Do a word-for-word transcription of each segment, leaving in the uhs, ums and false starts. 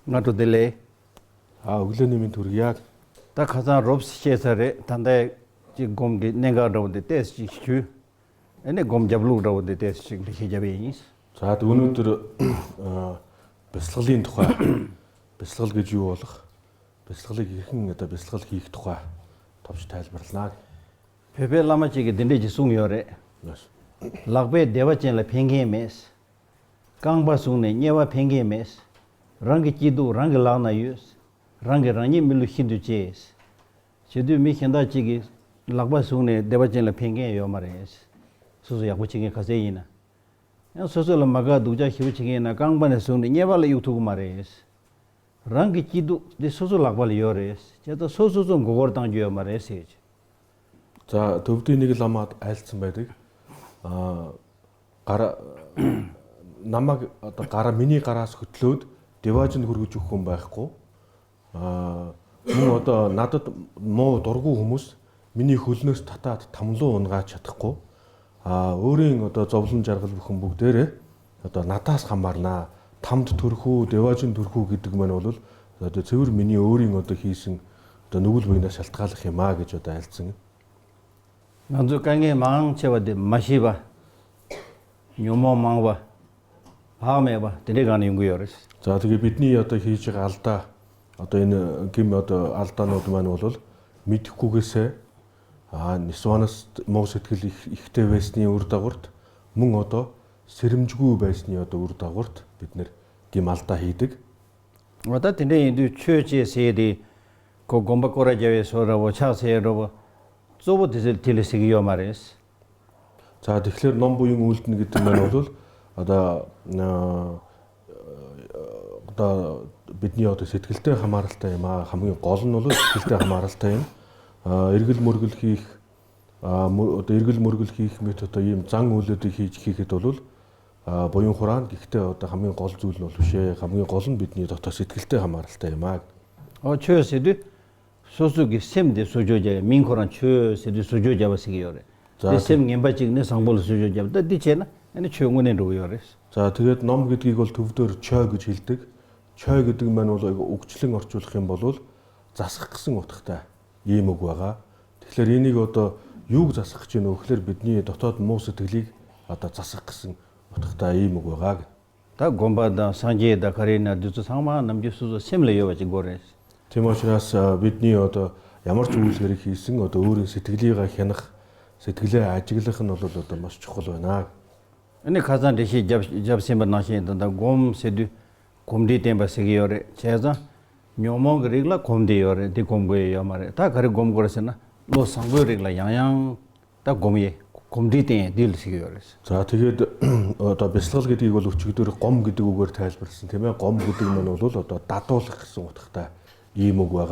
སྔ་དྲོ་བདེ་ལེགས། ཨ་འུག་ལེ་ནི་མི་འཐུར་ཡག་ད་ཁ་སང་རོབ་ཤེས་ས་རེད། ད་ལྟ་ཅིག་སྒོམ་གྱི་གནད་འགག་འདྲ་བོ་འདི་ཏོག་ཙམ་ཞུ། ཨ་ནི་སྒོམ་རྒྱབ་ལུགས་འདྲ་བོ་འདི་ཏོག་ཙམ་ཞིག་འགྲེལ་བཤད་རྒྱབ་ཡིན། ད་དུ་ནུ་དུར་བེ་སླག་ལིན་ཐོག་བེ་སླག་གི་ཇུ་འོ་ལག་བེ་སླག་ལི་གི་ཧིང་ངེ་ད་བེ་སླག་ལི་གི་ཐོག་ཐོབ་ཅི་ཐལ་བར་ལག་བོད་པའི་བླ་མ་ཅིག་གིས་འདི་འདྲས་ཀྱི་གསུངས་ཡོད་རེད། ལག་པས་བདེ་བ་ཅན་ལ་ཕན་མཁན་མེད། རྐང་པ་བཟུང་ནས་དམྱལ་བ་ཕན་མཁན་མེད། རང་གི་སྐྱིད་སྡུག་རང་གི་ལག་ན་ཡོད། རང་གིས་རང་ཉིད་མི་བསླུ་ཤིན་ཏུ་གཅེས། བྱེད་དུས་མི་གཞན་དག་ཅིག་གིས་ལག་པ་བཟུང་ནས་བདེ་བ་ཅན་ལ་ཕན་མཁན་ཡོད་མ་རེད། སོ་སོ་ཡག་པོ་བྱེད་མཁན་ག་ཚད་ཡིན་ན། ཡང་སོ་སོ་ལ་མ་དགའ་སྡུག་ཅག་ཞེ་པོ་བྱེད་མཁན་ཡིན་ན་རྐང་པ་ནས་བཟུང་ནས་དམྱལ་བ་ལ་གཡུག་ཐུབ་ཀྱི་མ་རེད། རང་གི་སྐྱིད་སྡུག་འདི་སོ་སོ་ལག་པ་ལ་ཡོད་རེད། བྱས་ཙང་སོ་སོ་སོ་མགོ་སྐོར་བཏང་རྒྱུ་ཡོད་མ་རེད་ཟེར་གྱི། ད་ཐུབ་བསྟན་ནི་གི་བླ་མ་ཨེལ་ཚིམ་པའི་དེ། ཨ། ཀ་ར། ན་མ་ཀ་ར་མི་ནི་ཀ་ར་སུ་ཐལོད་དེ་བ་ཅན་ཧུར་གི་ཅུག་ཁོམ་པ་ཁོ། ཨ། མོ་ད་ན་ད་མོ་དོར་གོ་ཧུ་མུས་མི་ནི་ཧུལ་ནུས་ཐ་ད་ཐམ་ལོ་འོན་ག་ཆ་ཐག་གོ། ཨ། ཨོ་རིང་ད་ཙོབ་ལུན་ཅར་གལ་བུ་ཁུམ་བུག་དེ་རེད། ད་ན་ད་སྐ་མར་ན་ཐམ་དུ་ཐུར་ཁུ་དེ་བ་ཅན་ཐུར་ཁུ་གི་དུག་མན་འོ་ལུལ། ད་ཚེ་བུར་མི་ནི་ཨོ་རིང་ད་ཧི་སིང་ད་ནུ་གུལ་བུ་ཡིན་ན་ཤལ་ཐག་ལ་ཧེ་མ་གི་ཅོ་ད་ཨེལ་ཚིང་། ང་ཚོའི་དཀའ་ངལ་མང་ཆེ་བ་དེ་མ་ཤེས་པ། ཉོན་མོངས་མང་བ། བག་མེད་པ་དེ་འདྲའི་སྒང་ནས་ཡོང་གི་ཡོད་རེད། ད་དེ་གི་བིད་ནི་ཡོད་ད་ཧི་ཅིག་ཨལ་ཏ། ཨ་ཏོ་ཡིན་གིམ་ཨ་ཏོ་ཨལ་ཏ་ནོ་དུ་མན་འོ་ལོལ། མི་ཐུག་གུ་གི་སེ། ཨ་ནི་སོ་ནས་མོ་སེ་ཐིག་ལི་ཨིག་ཏེ་བེ་སི་ནི་ཨུར་ད་གོར་མུང་ཨ་ཏོ་སེ་རིམ་ཅུ་གུ་བེ་སི་ནི་ཨ་ཏོ་ཨུར་ད་གོར་བིད་ནི་གིམ་ཨལ་ཏ་ཧི་དིག་འོ་ད་དེ་འདྲ་ཡིན་དུས་ཆོས་ཅེས་ཟེར་ཏེ། ཁོ་དགོན་པ་སྐོར་ར་རྒྱབ་པའི་བཟོ་འདྲ་བོ་ཕྱག་འཚལ་འདྲ་བོ། གཙོ་བོ་དེ་ཚོ་དེ་ལས་ཟེར་གི་ཡོད་མ་རེད། ད་དེ་ཁྱེར་ནོམ་བུ་ཡུང་ཨུལ་ཏིན་གི་དེ་མན་འོ་ལོལ། ཨ་ད་ད་བིད་ནི་ཡོད་དེ་སེ་ཐིག་ལྟེ་ཧ་མ་རལ་ཏེ་མ་ཧ་མི་གོ་ལ་ནོ་ལོ་སེ་ཐིག་ལྟེ་ཧ་མ་རལ་ཏེ་ཨ་ཨིར་གིལ་མུར་གིལ་ཁིག་ཨ་མུ་ཨོ་ཏེ་ཨིར་གིལ་མུར་གིལ་ཤིག་མི་ཐོ་ཏོ་ཡིམ་ཙང་ངུ་ལེ་ཏེ་ཤིག་ཤིག་ཤིག་ཏོ་ལུལ། ཨ་བོ་ཡུང་ཧོ་རང་གི་ཁི་ཏེ་ཨོ་ཏེ་ཧ་མིང་གོལ་ཛུལ་ནོ་ལུ་ཤེ་ཧ་མིང་གོལ་ལུན་བིད་ནི་ཏོ་ཏོ་སི་ཏིལ་ཏེ་ཧ་མ་རལ་ཏེ་མ། ཨོ་ཆོས་ཟེར་དུས་སོ་སོ་གི་སེམས་དེ་བཟོ་བཅོས་རྒྱག་ཡ་མིང་ཁོ་རང་ཆོས་ཟེར་དུས་བཟོ་བཅོས་རྒྱག་པ་ཟེར་གི་ཡོད་རེད། ད་དེ་དེ་སེམས་ངན་པ་གཅིག་ནི་བཟང་པོ་ལ་བཟོ་བཅོས་རྒྱག་པ་ད་འདི་བྱས་ན་ཨ་ནི་ཆོས་དངོས་གནས་འགྲོ་གི་ཡོད་རེད། ད་དེ་ག་ནོམ་གི་དེ་གོལ་ཐུབ་ཏོར་ཆོས་གི་ཆིལ་ཏིག་ཆོས་གི་དུག་མ་ནོ་ལོ་ཨུག་ཆི་ལིང་ཨོར་ཆུལ་ཁེམ་བོ་ལོལ་ཛ་སག་སིང་ཨོ་ཐག་ཏ། ཡེ་མུག་བ་ག། དེ་ལས་རིང་ནི་གོ་ཏོ་ཡུག་ཛ་སག་ཅི་ནོ་ཁི་ལེར་བིད་ནི་ཏོ་ཏོ་མོ་སི་ཐིག་ལིག་ཨ་ཏ་ཛ་སག་སིང་ཨོ་ཐག་ཏ་ཡེ་མུག་བ་ག། ད་དགོན་པ་དང་སངས་རྒྱས་དང་ག་རེ་ན་འདི་ཚོ་ཚང་མ་ནམ་རྒྱུན་སོ་སོ་སེམས་ལ་ཡོད་པ་ཅིག་དགོས་རེད། དེ་མ་ཆུ་ན་ས་བིད་ནི་ཨོ་ཏོ་ཡ་མར་ཅུ་བུ་ལྷེ་རི་ཁི་སིང་ཨོ་ཏོ་ཨུ་རིན་སི་ཐིག་ལིག་ག་ཁེ་ནག་སི་ཐིག་ལིག་ཨ་ཅིག་ལ་ཁི་ནོ་ལོ་ལོ་ཏོ་མ་སུ་ཆོག་ལོ་ན། ཨ་ནི་ཁ་སང་འགྲེལ་བཤད་རྒྱབ་རྒྱབ་ཟིན་པ་ནང་བཞིན་ད་ལྟ་སྒོམ་ཟེར་དུས་གོམས་འདྲིས་བསྟེན་པ་ཟེར་གྱི་ཡོད་རེད། བྱས་ཙང་ཉོན་མོངས་ཀྱི་རིགས་ལ་གོམས་བསྡད་ཡོད་རེད། འདི་གོམས་དགོས་ཡ་ཡོད་མ་རེད། ད་ག་རེ་གོམས་དགོས་རེད་ཟེར་ན་བློ་བཟང་པོའི་རིགས་ལ་ཡང་ཡང་ད་གོམས་ཡས་གོམས་འདྲིས་བསྟེན་ཡས་འདི་ལ་ཟེར་གྱི་ཡོད་རེད། ད་དེ་གས་ད་བེ་སི་ལག་གི་དེ་གོ་ལུགས་གཅིག་ཏུ་རེད། གོམས་ཀྱི་དེ་གོ་གོར་ཐལ་པར་ཟིན་དེ་མེད་གོམས་ཀྱི་དེ་མ་ནོ་ལོ་ལོ་ད་ད་ཏོ་ལག་གི་སོང་ཐག་ད་ཡིད་མུག་བ་ག།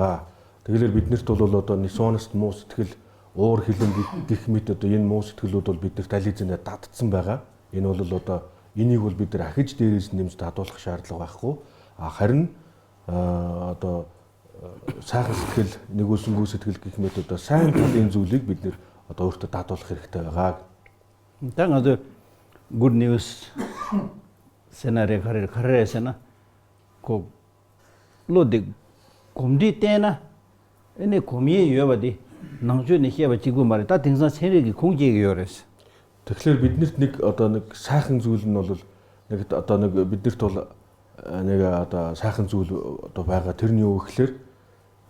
དེ་གས་ལེར་བིད་ནི་ཏོ་ལོ་ལོ་ད་ནི་སོ་ནི་མོ་སི་ཐིག་ལ་ཨོར་ཧི་ལིང་གི་གི་མི་ཏོ་ཡིན་མོ་སི་ཐིག་ལོ་ཏོལ་བིད་ནི་ཏ་ལི་ཙི་ནེ་ད་ད་ཙིམ་བ་ག། ཡིན་ནོ་ལོ་ལོ་ད་ཡིན་ནི་གོལ་བི་དེར་ཨ་ཁི་ཅི་དེ་རིས་ནིམ་ད་ཏོ་ལྷག་ཤར་ལ་བ་ཁོ། ཨ་ཧ་རིན་ཨ་ཏོ་ས་ཁ་སི་ཁིལ་ནི་གོ་སུང་གོ་སི་ཐིལ་གི་ཁི་མེ་ཏོ་ད་ས་ཡན་ཐ་དེན་ཛུ་ལིག་བི་དེར་ཨ་ཏོ་ཨུར་ཏ་ད་ཏོ་ལྷག་རིག་ཏ་ག། ད་ང་ཚོ་good news ཟེར་ན་རེད་ག་རེ་རེད་ག་རེ་རེད་ཟེར་ན། ཁོ་བློ་འདི་གོམས་འདྲིས་བསྟེན་ན། ཨེ་ནི་གོམས་ཡས་ཡོད་པ་འདི་ནང་ཆོས་ནས་བཤད་པ་གཅིག་པུ་མ་རེད། ད་དེང་སང་ཚན་རིག་གི་ཁུངས་སྐྱེལ་གི་ཡོད་རེད། དེ་ཁྱེར་བིད་ནི་ནིག་ཨ་ད་ནིག་ས་ཁང་ཚུལ་ནོ་ལུལ་ནིག་ཨ་ད་ནིག་བིད་ནི་ཏོ་ལ་ནིག་ཨ་ད་ས་ཁང་ཚུལ་ཏོ་བ་ག་དེར་ཉོ་ཁྱེར།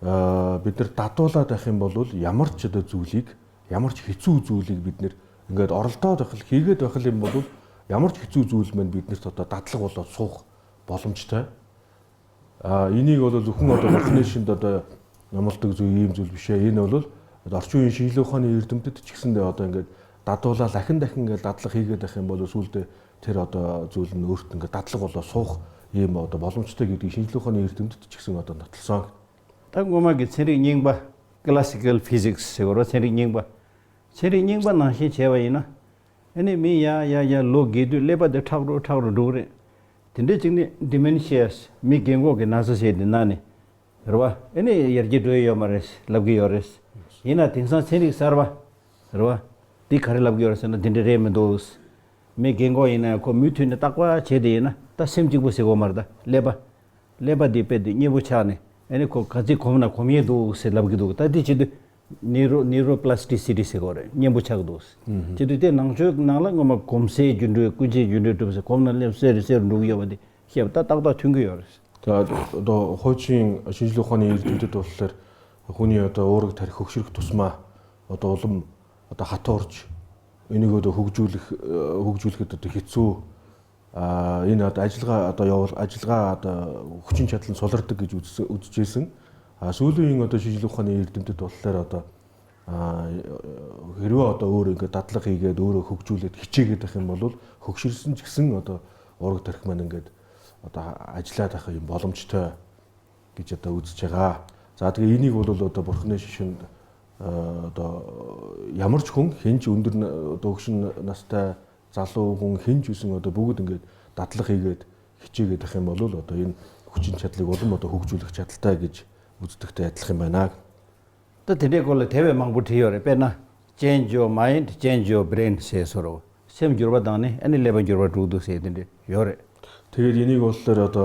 ཨ་བིད་ནི་ད་ཏོ་ལ་ད་ཧེམ་བོ་ལུལ་ཡ་མར་ཅི་ད་ཚུལ་ལིག་ཡ་མར་ཅི་ཧི་ཚུ་ཚུལ་ལིག་བིད་ནི་ནིག་ཨོ་རལ་ཏོ་ད་ཁལ་ཁི་གེ་ད་ཁལ་ཧེམ་བོ་ལུལ་ཡ་མར་ཅི་ཧི་ཚུ་ཚུལ་མན་བིད་ནི་ཏོ་ད་ད་ལག་བོ་ལ་སོག་བོ་ལུམ་ཅི་ད། ཨ་ཡིན་ནི་གོ་ལོ་ལུ་ཁུང་ཨ་ཏོ་ཝེག་སི་ནེ་ཤིན་ད་ད་ནམ་ལྟུག་ཚུ་ཡིན་ཚུལ་བཤད་ཡིན་ནོ་ལོ། ད་ཆུ་ཡིན་ཤིང་ལོ་ཁོ་ནི་ཡིར་དུམ་ཏི་ཏི་ཅིག་སིན་ད་ཨ་ཏོ་འགལ་ད་ཏོ་ལ་ལ་ཁིན་ད་ཁིན་འགལ་ད་ལ་ཧི་གེ་ད་ཁིན་བོ་ལོ་སུལ་ཏེ་ཐེ་ར་ད་ཚུལ་ནོར་ཏུ་འགལ་ད་ལ་གོ་ལོ་སོག་ཡིན་མོ་ད་བོ་ལུམ་ཅི་ད་གི་ཏི་ཤིང་ལོ་ཁོ་ནི་ཡིར་དུམ་ཏི་ཏི་ཅིག་སིན་ཨ་ཏོ་ད་ཐལ་སང་། ད་སྔོན་མ་གི་ཚན་རིག་རྙིང་པ་ཀི་ལ་སི་ཀལ་ཕི་ཟིག་སི་ཟེར་བ་རོ་ཚན་རིག་རྙིང་པ། ཚན་རིག་རྙིང་པ་ནང་བཞིན་བྱས་པ་ཡིན་ན། ཨ་ནི་མི་ཡ་ཡ་ཡ་ལོ་རྒས་དུས་ཀླད་པ་དེ་ཁྲག་རུ་ཁྲག་རུ་འགྲོ་གི་རེད། དེ་འདྲ་ཅིག་ནི་ཌི་མེན་ཤི་ཡ་མི་རྒན་གོག་གི་ན་ཚ་ཟེར་དེ་ན་ནི། རེད་བ། ཨ་ནི་ཡར་རྒྱས་འགྲོ་ཡི་ཡོད་མ་རེད་ལབ་གི་ཡོད་རེད། ཡིན་ན་དེང་སང་ཚན་རིག་གསར་བ། རེད་བ། འདི་ག་རེ་ལབ་གི་ཡོད་རེད་ཟེར་ན་དེ་འདྲ་རེད་མི་འདུག་མི་རྒན་གོག་ཡིན་ན་ཁོ་མུ་མཐུད་ནས་རྟག་པར་བྱས་དེ་ཡིན་ན་ད་སེམས་གཅིག་པོ་ཟེར་གོ་མ་རེད་ད་ཀླད་པ། ཀླད་པ་འདི་དཔེ་དེ་མཉེན་པོ་ཆགས་ནས་ཨ་ནི་ཁོ་ག་ཚོད་གོམས་ན་གོམས་ཡས་འདུག་ཟེར་ལབ་ཀྱི་འདུག་ད་དེ་བྱེད་དུས་ནེ་རོ་ནེ་རོ་པ་ལ་སི་ཊི་སི་ཊི་ཟེར་གོ་རེད། མཉེན་པོ་ཆགས་འདུག་ཟེར། བྱེད་དུས་དེ་ནང་ཆོས་ནང་ལ་སྔོན་མ་གོམས་སའི་རྒྱུ་འགྲོས་ཀུན་བྱེད་རྒྱུ་འགྲོས་གྲུབ་ཟེར། གོམས་ན་ཀླད་པ་གསལ་རུ་གསལ་རུ་འགྲོ་གི་ཡོད་པ་དེ་བཤད་པ་ད་ཏག་ཏག་མཐུན་གྱི་ཡོད་རེད། ད་ད་ཧོ་ཆིང་ཞིང་ལུགས་ཁོ་ནས་ཡིར་དུས་དེ་ཏོ་ལར་ཁོ་ནས་ད་འོ་རིག་ཐར་ཤུགས་ཤུགས་ཐུབ་སྨ་ད་ལམ་ད་ཧ་ཐོར་ཆ་ཨེ་ནི་གོ་ད་ཧུག་ཇུ་ལིག་ཧུག་ཇུ་ལིག་ད་ད་ཧི་ཚུ། ཨ་ཡིན་ན་ད་ཨ་ཅི་ལ་ད་ཡོ་ཨ་ཅི་ལ་ད་ཧུག་ཆིན་ཆ་ཐལ་སོ་ལར་ཏི་གི་ཇུ་ཚི་ཨུ་ཚི་ཅེ་སིན། ཨ་སུ་ལུ་ཡིན་ང་ད་ཞི་ལུ་ཁ་ནས་ཡིར་དིམ་ཏི་ཏོ་ལར་ད་ཨ་ཧི་རི་ཝ་ད་འོ་རིག་གི་ད་ལག་ཡི་གི་ད་འོ་རིག་ཧུག་ཇུ་ལི་ཧི་ཅི་གི་ད་ཧི་མ་ལོ་ཧུག་ཤིར་སིན་ཅིག་སིན་ང་ད་འོ་རིག་ད་ཧི་མ་ནང་གི་ད་ཨ་ཅི་ལ་ད་ཧི་ཡིན་བོ་ལམ་ཅི་ཐ། གི་ཅི་ད་ཨུ་ཚི་ཅི་ག་ཛ་ཏི་གི་ཡིན་ནི་གོ་ལོ་ལོ་ད་བོར་ཁ་ནས་ཤི་ཤིན་ད་ཡ་མར་ཆུ་ཁུང་ཧིན་ཅི་འུན་དུར་ན་ད་ཧུག་ཤིན་ན་སི་ད། རྩ་སློབ་ཁོང་ཧིན་ཅུ་སིང་བ་དུ་བུ་གུ་དང་གི་ད་ལག་ཧི་གི་ཧི་ཅི་གི་ད་ཧི་མ་ལོ་ལོ་ད་ཡིན་ཧུ་ཅིན་ཆ་ལི་གོ་ལོ་མ་ད་ཧུག་ཅུ་ལི་ཆ་ལི་ད་གི་ཅི་བུ་ཚུ་དུག་ད་ལག་ཧི་མ་ན། ད་དེ་འདྲའི་སྐོར་ལ་དེ་བས་མང་པོ་བྲིས་ཡོད་རེད། དཔེར་ན་Change your mind, change your brain ཟེར་སོ་རོ། སེམས་འགྱུར་བ་བཏང་ནས་ཨ་ནི་ཀླད་པ་འགྱུར་བ་འགྲོ་འདུག་ཟེར་དེ་འདྲ་ཡོད་རེད། དེ་གི་ཡིན་ནི་གོ་ལ་ར་ད་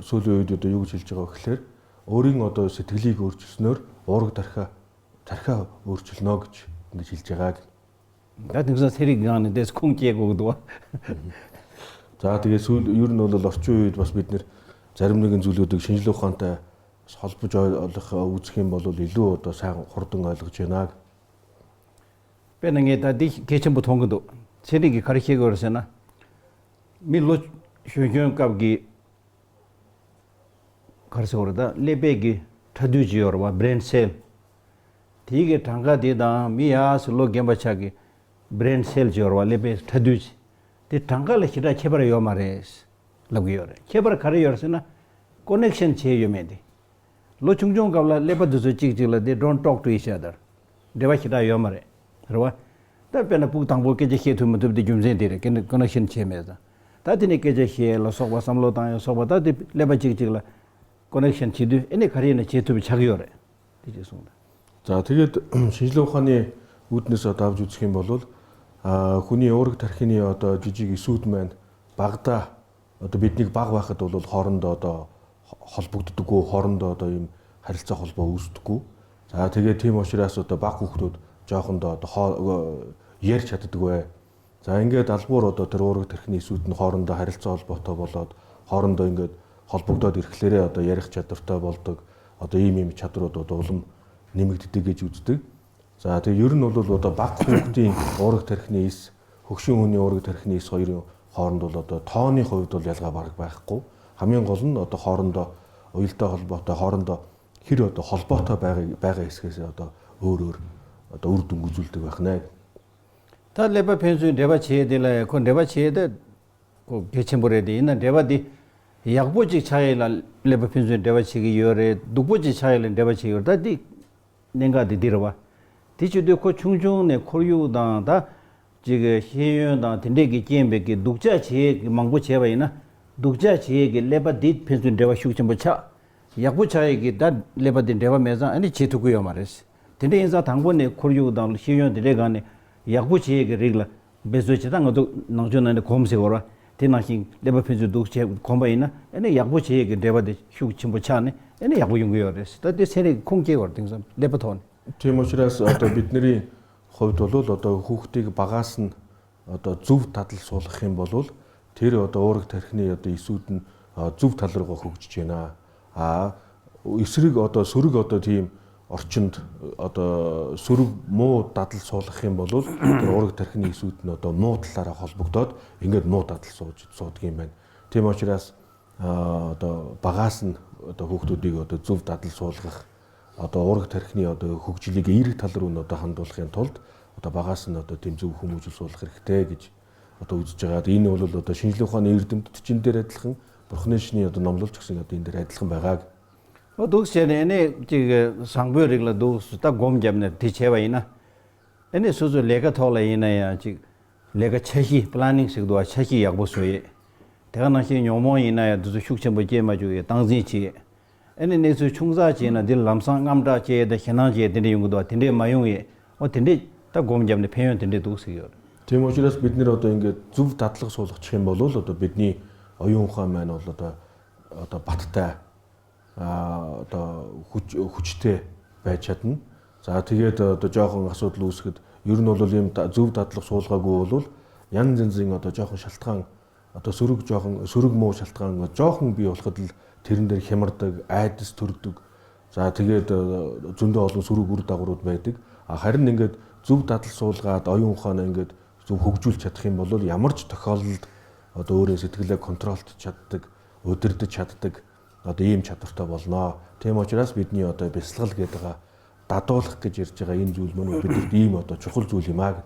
སོ་ལོ་ཡོད་དུ་ད་ཡུག་ཆིལ་ཅི་ག་ཁི་ལེར་འོ་རིང་ང་ད་སི་ཐིག་ལི་གོར་ཅི་སྣོར་འོ་རིག་ཐར་ཁ་ཐར་ཁ་འོར་ཅི་ལ་ནོ་གི་ཅི་འདི་ཅིལ་ཅི་ག་གི། ད་དེང་སང་ཚན་རིག་སྒང་ནས་དེ་ཁུངས་སྐྱེལ་དགོས་ཀྱི་འདུག་བ། ད་དེ་གའི་སུ་ཡུར་ནོ་ལ་ལོ་ཅོ་ཡོད་པ་སྤེད་ནེར་ཛ་རིམ་ནི་གི་འཛུལ་ཡོད་དུ་ཤིན་ལོ་ཁང་ད་སོལ་པོ་ཅོ་ལག་འུ་ཚིག་ཡིན་པ་ལོ་ལི་ལོ་ད་ས་ཧོར་དུ་ང་ལག་ཅེ་ན། དཔེར་ན་ངས་ད་འདི་གལ་ཆེན་པོ་མཐོང་གི་འདུག་ཚན་རིག་གི་ག་རེ་བཤད་དགོས་རེད་ཟེར་ན། མི་ལོ་གཞོན་གཞོན་སྐབས་ཀྱི་ག་རེ་ཟེར་བ་རེད། ད་ཀླད་པའི་གི་ཕྲ་རྡུལ་ཅིག་ཡོད་རེད་བ། brain cell། དེའི་གི་གྲངས་ཀ་དེ་དང་མི་ཡག་སུ་ལོ་རྒན་པ་ཆགས་ཀྱི་brain cell་ཅིག་ཡོད་རེད་བ། ཀླད་པའི་ཕྲ་རྡུལ་ཅིག་དེ་གྲངས་ཀ་ལ་ཞེ་དྲག་ཁྱད་པར་ཡོད་མ་རེད་ལབ་གི་ཡོད་རེད། ཁྱད་པར་ག་རེ་ཡོད་རེད་ཟེར་ན་ཀོ་ནེག་ཤན་བྱས་ཡོད་མེད་དེ། ལོ་ཆུང་ཆུང་སྐབས་ལ་ཀླད་པ་དེ་ཚོ་གཅིག་གཅིག་ལ་they don't talk to each other། འབྲེལ་བ་ཞེ་དྲག་ཡོད་མ་རེད། རེད་བ། ད་དཔེར་ན་ཕྲུ་གུ་དང་པོ་སྐད་ཆ་བཤད་ཐུབ་མི་ཐུབ་དེ་རྒྱུ་མཚན་དེ་རེད། ཀོ་ནེག་ཤན་བྱས་མེད་ཙང་། ད་དེ་ནས་སྐད་ཆ་བཤད་ལ་སོགས་པ་བསམ་བློ་བཏང་ཡ་སོགས་པ་ད་དེ་ཀླད་པ་གཅིག་གཅིག་ལ་ཀོ་ནེག་ཤན་བྱེད་དུས་ཨེ་ནས་ག་རེ་ཡིན་ན་བྱེད་ཐུབ་པ་ཆགས་ཀྱི་ཡོད་རེད། དེ་ཅིག་གསུངས་ད། ད་དེ་གི་ཤིན་ལོ་ཁ་ནས་ཨུད་ནི་ས་ད་བརྗོད་ཚིག་ཡིན་པ་ལོ། ཨ་ཁུ་ནི་འོ་རིག་ཐར་ཁི་ནི་ཨ་ད་ཅི་ཅི་གི་སུད་མན་བག་ད། ད་བེད་ནིག་བག་བག་གི་དོ་ལོ་ཧོ་རན་ད་ད་ཧོལ་པོག་ཏུ་དུ་གོ་ཧོ་རན་ད་ད་ཡིན་ཧ་རིལ་ཙ་ཧོལ་པོ་ཨུ་སུ་དུ་གོ། ད་དེ་གི་ཐེ་མོ་ཤི་ར་སོ་ད་བག་གུག་ཏུ་ཅ་ཧོན་ད་ད་ཧོ་ཡེར་ཆ་ཏུ་དུ་གོ་ཨེ། ད་ཡིན་གི་ད་ལ་པོ་རོ་ད་དེར་འོ་རིག་ཐར་ཁི་ནི་སུད་ཧོ་རན་ད་ཧ་རིལ་ཙ་ཧོལ་པོ་ཐོ་བོ་ལ་ཧོ་རན་ད་ཡིན་གི་ཧོལ་པོག་ད་དེར་ཁི་ལེ་རེ་ད་ཡེར་ཆ་ཏུ་ཏ་བོལ་ཏུ་ཨ་ད་ཡིན་མི་མི་ཆ་ཏུ་རོ་ད་དོ་ལུམ་ནི་མིག་ཏི་ཏི་གི་ཅུ་ཏི་ཏི། ད་དེ་ཡུར་ནོ་ལོ་ལོ་ད་བག་ཁུག་ཏིང་འོ་རིག་ཐར་ཁི་ནིས་ཧུག་ཤུ་ཧུ་ནི་འོ་རིག་ཐར་ཁི་ནིས་ཧོ་ཡུར་ཧོར་ནོ་ལོ་ད་ཐོ་ནི་ཧོ་ཡུ་ཏོ་ལེ་ལ་བར་བག་ཁོ་ཧ་མིང་གོ་ལུན་ད་ཧོར་ནོ་ཨོ་ཡུལ་ད་ཧོལ་པོ་ད་ཧོར་ནོ་ཧི་རོ་ད་ཧོལ་པོ་ད་བག་བག་ཨེ་སྐེ་སེ་ད་འུར་འུར་ད་འུར་དུ་འགུ་ཚུལ་དུ་བག་ནས། ད་ཀླད་པ་ཕན་ཚུན་འབྲེལ་བ་བྱེད་དེ་ལ་ཁོ་འབྲེལ་བ་བྱེད་དེ་ཁོ་གལ་ཆེན་པོ་རེད། དེ་ཡིན་ན་འབྲེལ་བ་དེ་ཡག་པོ་ཅིག་ཆགས་ཡས་ལ་ཀླད་པ་ཕན་ཚུན་འབྲེལ་བ་བྱེད་ཀྱི་ཡོད་རེད། སྡུག་པོ་ཅིག་ཆགས་ཡས་ལ་འབྲེལ་བ་བྱེད་ཀྱི་ཡོད་རེད། ད་དེ། གནད་འགག་དེ་འདི་རེད་བ། དེ་བྱེད་དུས་ཁོ་ཆུང་ཆུང་ནས་ཁོར་ཡུག་དང་ད་ཅིག་ཤེས་ཡོན་དང་དེ་འདྲས་ཀྱི་རྐྱེན་པས་ཀྱི་སྡུག་ཅག་བྱེད་ཀྱི་མང་པོ་བྱས་པ་ཡིན་ན། སྡུག་ཅག་བྱེད་ཀྱི་ཀླད་པ་འདི་ཕན་ཚུན་འབྲེལ་བ་ཤུགས་ཆེན་པོ་ཆགས། ཡག་པོ་ཆགས་ཡས་ཀྱི་ད་ཀླད་པ་འདི་འབྲེལ་བ་མེད་ཙང་ཨ་ནི་བྱེད་ཐུབ་ཀྱི་ཡོད་མ་རེད། དེ་འདྲས་ཡིན་ཙང་དང་པོ་ནས་ཁོར་ཡུག་དང་ཤེས་ཡོན་དེ་འདྲས་སྒང་ནས་ཡག་པོ་བྱེད་ཡས་ཀྱི་རིགས་ལ་འབད་རྩོལ་བྱེད་སྟངས་ང་ཚོ་ནང་ཆོས་ནང་ནས་གོམས་ཟེར་བ་རེད་བ། དེ་ནང་བཞིན་ཀླད་པ་ཕན་ཚུན་སྡུག་བྱས་གོམས་པ་ཡིན་ན་ཨ་ནི་ཡག་པོ་བྱེད་ཡས་ཀྱི་འབྲེལ་བ་དེ་ཤུགས་ཆེན་པོ་ཆགས་ནས་ཨ་ནི་ཡག་པོ་ཡོང་གི་ཡོད་རེད། ད་དེ་ཚན་རིག་ཁུངས་སྐྱེལ་བར་དེང་སང་ཀླད་པ་ཐོག་ནས། དེ་མོ་ཤི་ར་སི་ཨ་ཏོ་བེད་ནི་རི་ཧོབ་ཏོ་ལོ་ལོ་ཏོ་ཧུག་ཏིག་བ་ག་སན་ཨ་ཏོ་ཛུབ་ད་ཏལ་སོ་ལ་ཧེན་བོ་ལོ་དེ་རི་ཨ་ཏོ་འོ་རིག་ཐེར་ཁི་ནི་ཨ་ཏོ་ཡི་སུ་ཏན་ཨ་ཛུབ་ད་ཏལ་རོ་ཧུག་ཅི་ཅེ་ན། ཨ་ཨི་སི་རིག་ཨོ་ཏོ་སུ་རིག་ཨོ་ཏོ་ཐིམ་ཨོར་ཅུན་ཨོ་ཏོ་སུ་རིག་མོ་ད་ཏལ་སོ་ལ་ཧེན་བོ་ལོ་དེ་འོ་རིག་ཐེར་ཁི་ནི་སུ་ཏན་ཨོ་ཏོ་མོ་ད་ལ་ར་ཧོལ་བུག་ཏོ་ཨིན་གེད་མོ་ད་ཏལ་སོ་ཅི་སོ་ཏི་མེན། དེ་མ་ཤི་ར་སི་ཨོ་ཏོ་བ་ག་སན་ཨོ་ཏོ་ཧུག་ཏུ་དིག་ཨོ་ཏོ་ཛུབ་ད་ཏལ་སོ་ལ་ཨོ་ཏོ་འོ་རིག་ཐེར་ཁི་ནི་ཨོ་ཏོ་ཧུག་ཅི་ལི་གི་ཨི་རིག་ཐལ་རུ་ནོ་ཏོ་ཧན་ཏོ་ལ་ཧེན་ཐོལ་ཨོ་ཏོ་བ་ག་སན་ཨོ་ཏོ་ཐིམ་ཛུབ་ཧུ་མུ་ཅུ་སོ་ལ་ཧེར་ཁི་ཏེ་གི་ཅི། ཨ་ཏོ་ཨུ་ཚུ་ཅི་ག་དེ་ཡིན་ནོ་ལོ་ལོ་ད་ཤིན་ལོ་ཁ་ནས་ཡིར་དུམ་དུ་ཅིན་དེ་ར་ཏལ་ཁང་པར་ཁ་ནས་ཤི་ནི་ཡོད་དོ་ནམ་ལོ་ཅིག་སིང་ག་དེ་འདི་ར་ཏལ་ཁང་པ་ག་གི། ཨོ་འདུག་བྱས་ནས་ཨ་ནི་ཅིག་བཟང་པོའི་རིགས་ལ་འདུག་སུ་ད་སྒོམ་བརྒྱབ་ནས་དེ་བྱས་པ་ཡིན་ན། ཨ་ནི་སོ་སོའི་ལས་ཀ་ཐོག་ལ་ཡིན་ན་ཡང་ཅིག་ལས་ཀ་འཆར་གཞི་པ་ལ་ནིང་ཟེར་གི་འདུག་བ། འཆར་གཞི་ཡག་པོ་བཟོ་ཡས། དེ་ག་ནང་བཞིན་ཉོན་མོངས་ཡིན་ན་ཡང་དེ་ཚོ་ཤུགས་ཆེན་པོ་སྐྱེས་མ་བཅུག་ཡས་སྟངས་འཛིན་བྱེད་ཡས། ཨ་ནི་གནས་ཚུལ་ཆུང་ཙག་བྱས་ན་འདིར་ལམ་སང་རྔམ་སྐྲག་སྐྱེ་ཡས་དང་ཞེད་སྣང་སྐྱེ་ཡས་དེ་འདྲས་ཡོང་གི་འདུག་བ། དེ་འདྲས་མ་ཡོང་ཡས། ཨོ་དེ་འདྲས་ད་སྒོམ་བརྒྱབ་ནས་ཕན་ཡོན་དེ་འདྲས་འདུག་ཟེར་གི་ཡོད་རེད། དེ་མ་ཤི་ར་སི་བེད་ནི་ར་ཏོ་ཡིན་གི་ཛུབ་ད་ཏལ་སོ་ལག་ཆེན་པོ་ལོ་ལོ་ཏོ་བེད་ནི་ཨ་ཡོང་ཁ་མེད་ནོ་ལོ་ཏོ། ཨ་ད་བ་ཏ་ཨ་ད་ཤུགས་ཤུགས་ཏེ་བས་ཆད་ན། ཛ་དེ་གེ་ད་ད་ཅོག་ཁང་ང་སོད་ལུས་ཀི་ཡུར་ནོ་ལོ་ལིམ་ད་ཛུབ་ད་ལོ་སོལ་ག་གོ་ལོལ་ཡང་འཛིན་འཛིན་ང་ད་ཅོག་ཁང་ཤལ་ཏང་ཨ་ད་སུ་རུག་ཅོག་ཁང་སུ་རུག་མོ་ཤལ་ཏང་ང་ཅོག་ཁང་བི་ཡོལ་ཁ་དལ་དེ་རིན་དེར་ཤེ་མར་དག་ཨའི་ཏིས་ཐུར་དུག། ཛ་དེ་གེ་ད་ཛུན་དོ་ལོ་སུ་རུག་གུར་ད་གོ་རོད་བས་དུག། ཨ་ཧར་ནི་ང་ཛུབ་ད་ལོ་སོལ་ག་ད་ཡོང་ཁ་ན་ང་ཛུབ་ཧུག་ཇུལ་ཆད་ཁིམ་བོ་ལོལ་ཡ་མར་ཅི་ད་ཁལ་ཨ་ད་འོ་རེ་སི་ཐིག་ལེ་ཁོན་ཊོལ་ཏི་ཆད་དུག། འོ་དིར་དི་ཆད་དུག། ཨ་ད་ཡིམ་ཆད་དུར་ད་བོལ་ན་དེ་མ་ཅི་རས་བིད་ནི་ཨ་ད་བེ་སི་ལག་གེ་ད་ག་ད་ཏོ་ལག་གི་ཅིར་ཅི་ག་ཡིན་ཛུལ་མ་ནོ་བིད་དིར་དི་ཡིམ་ཨ་ད་ཆོག་ཁུལ་ཛུལ་ཡིམ་ཨ་གི།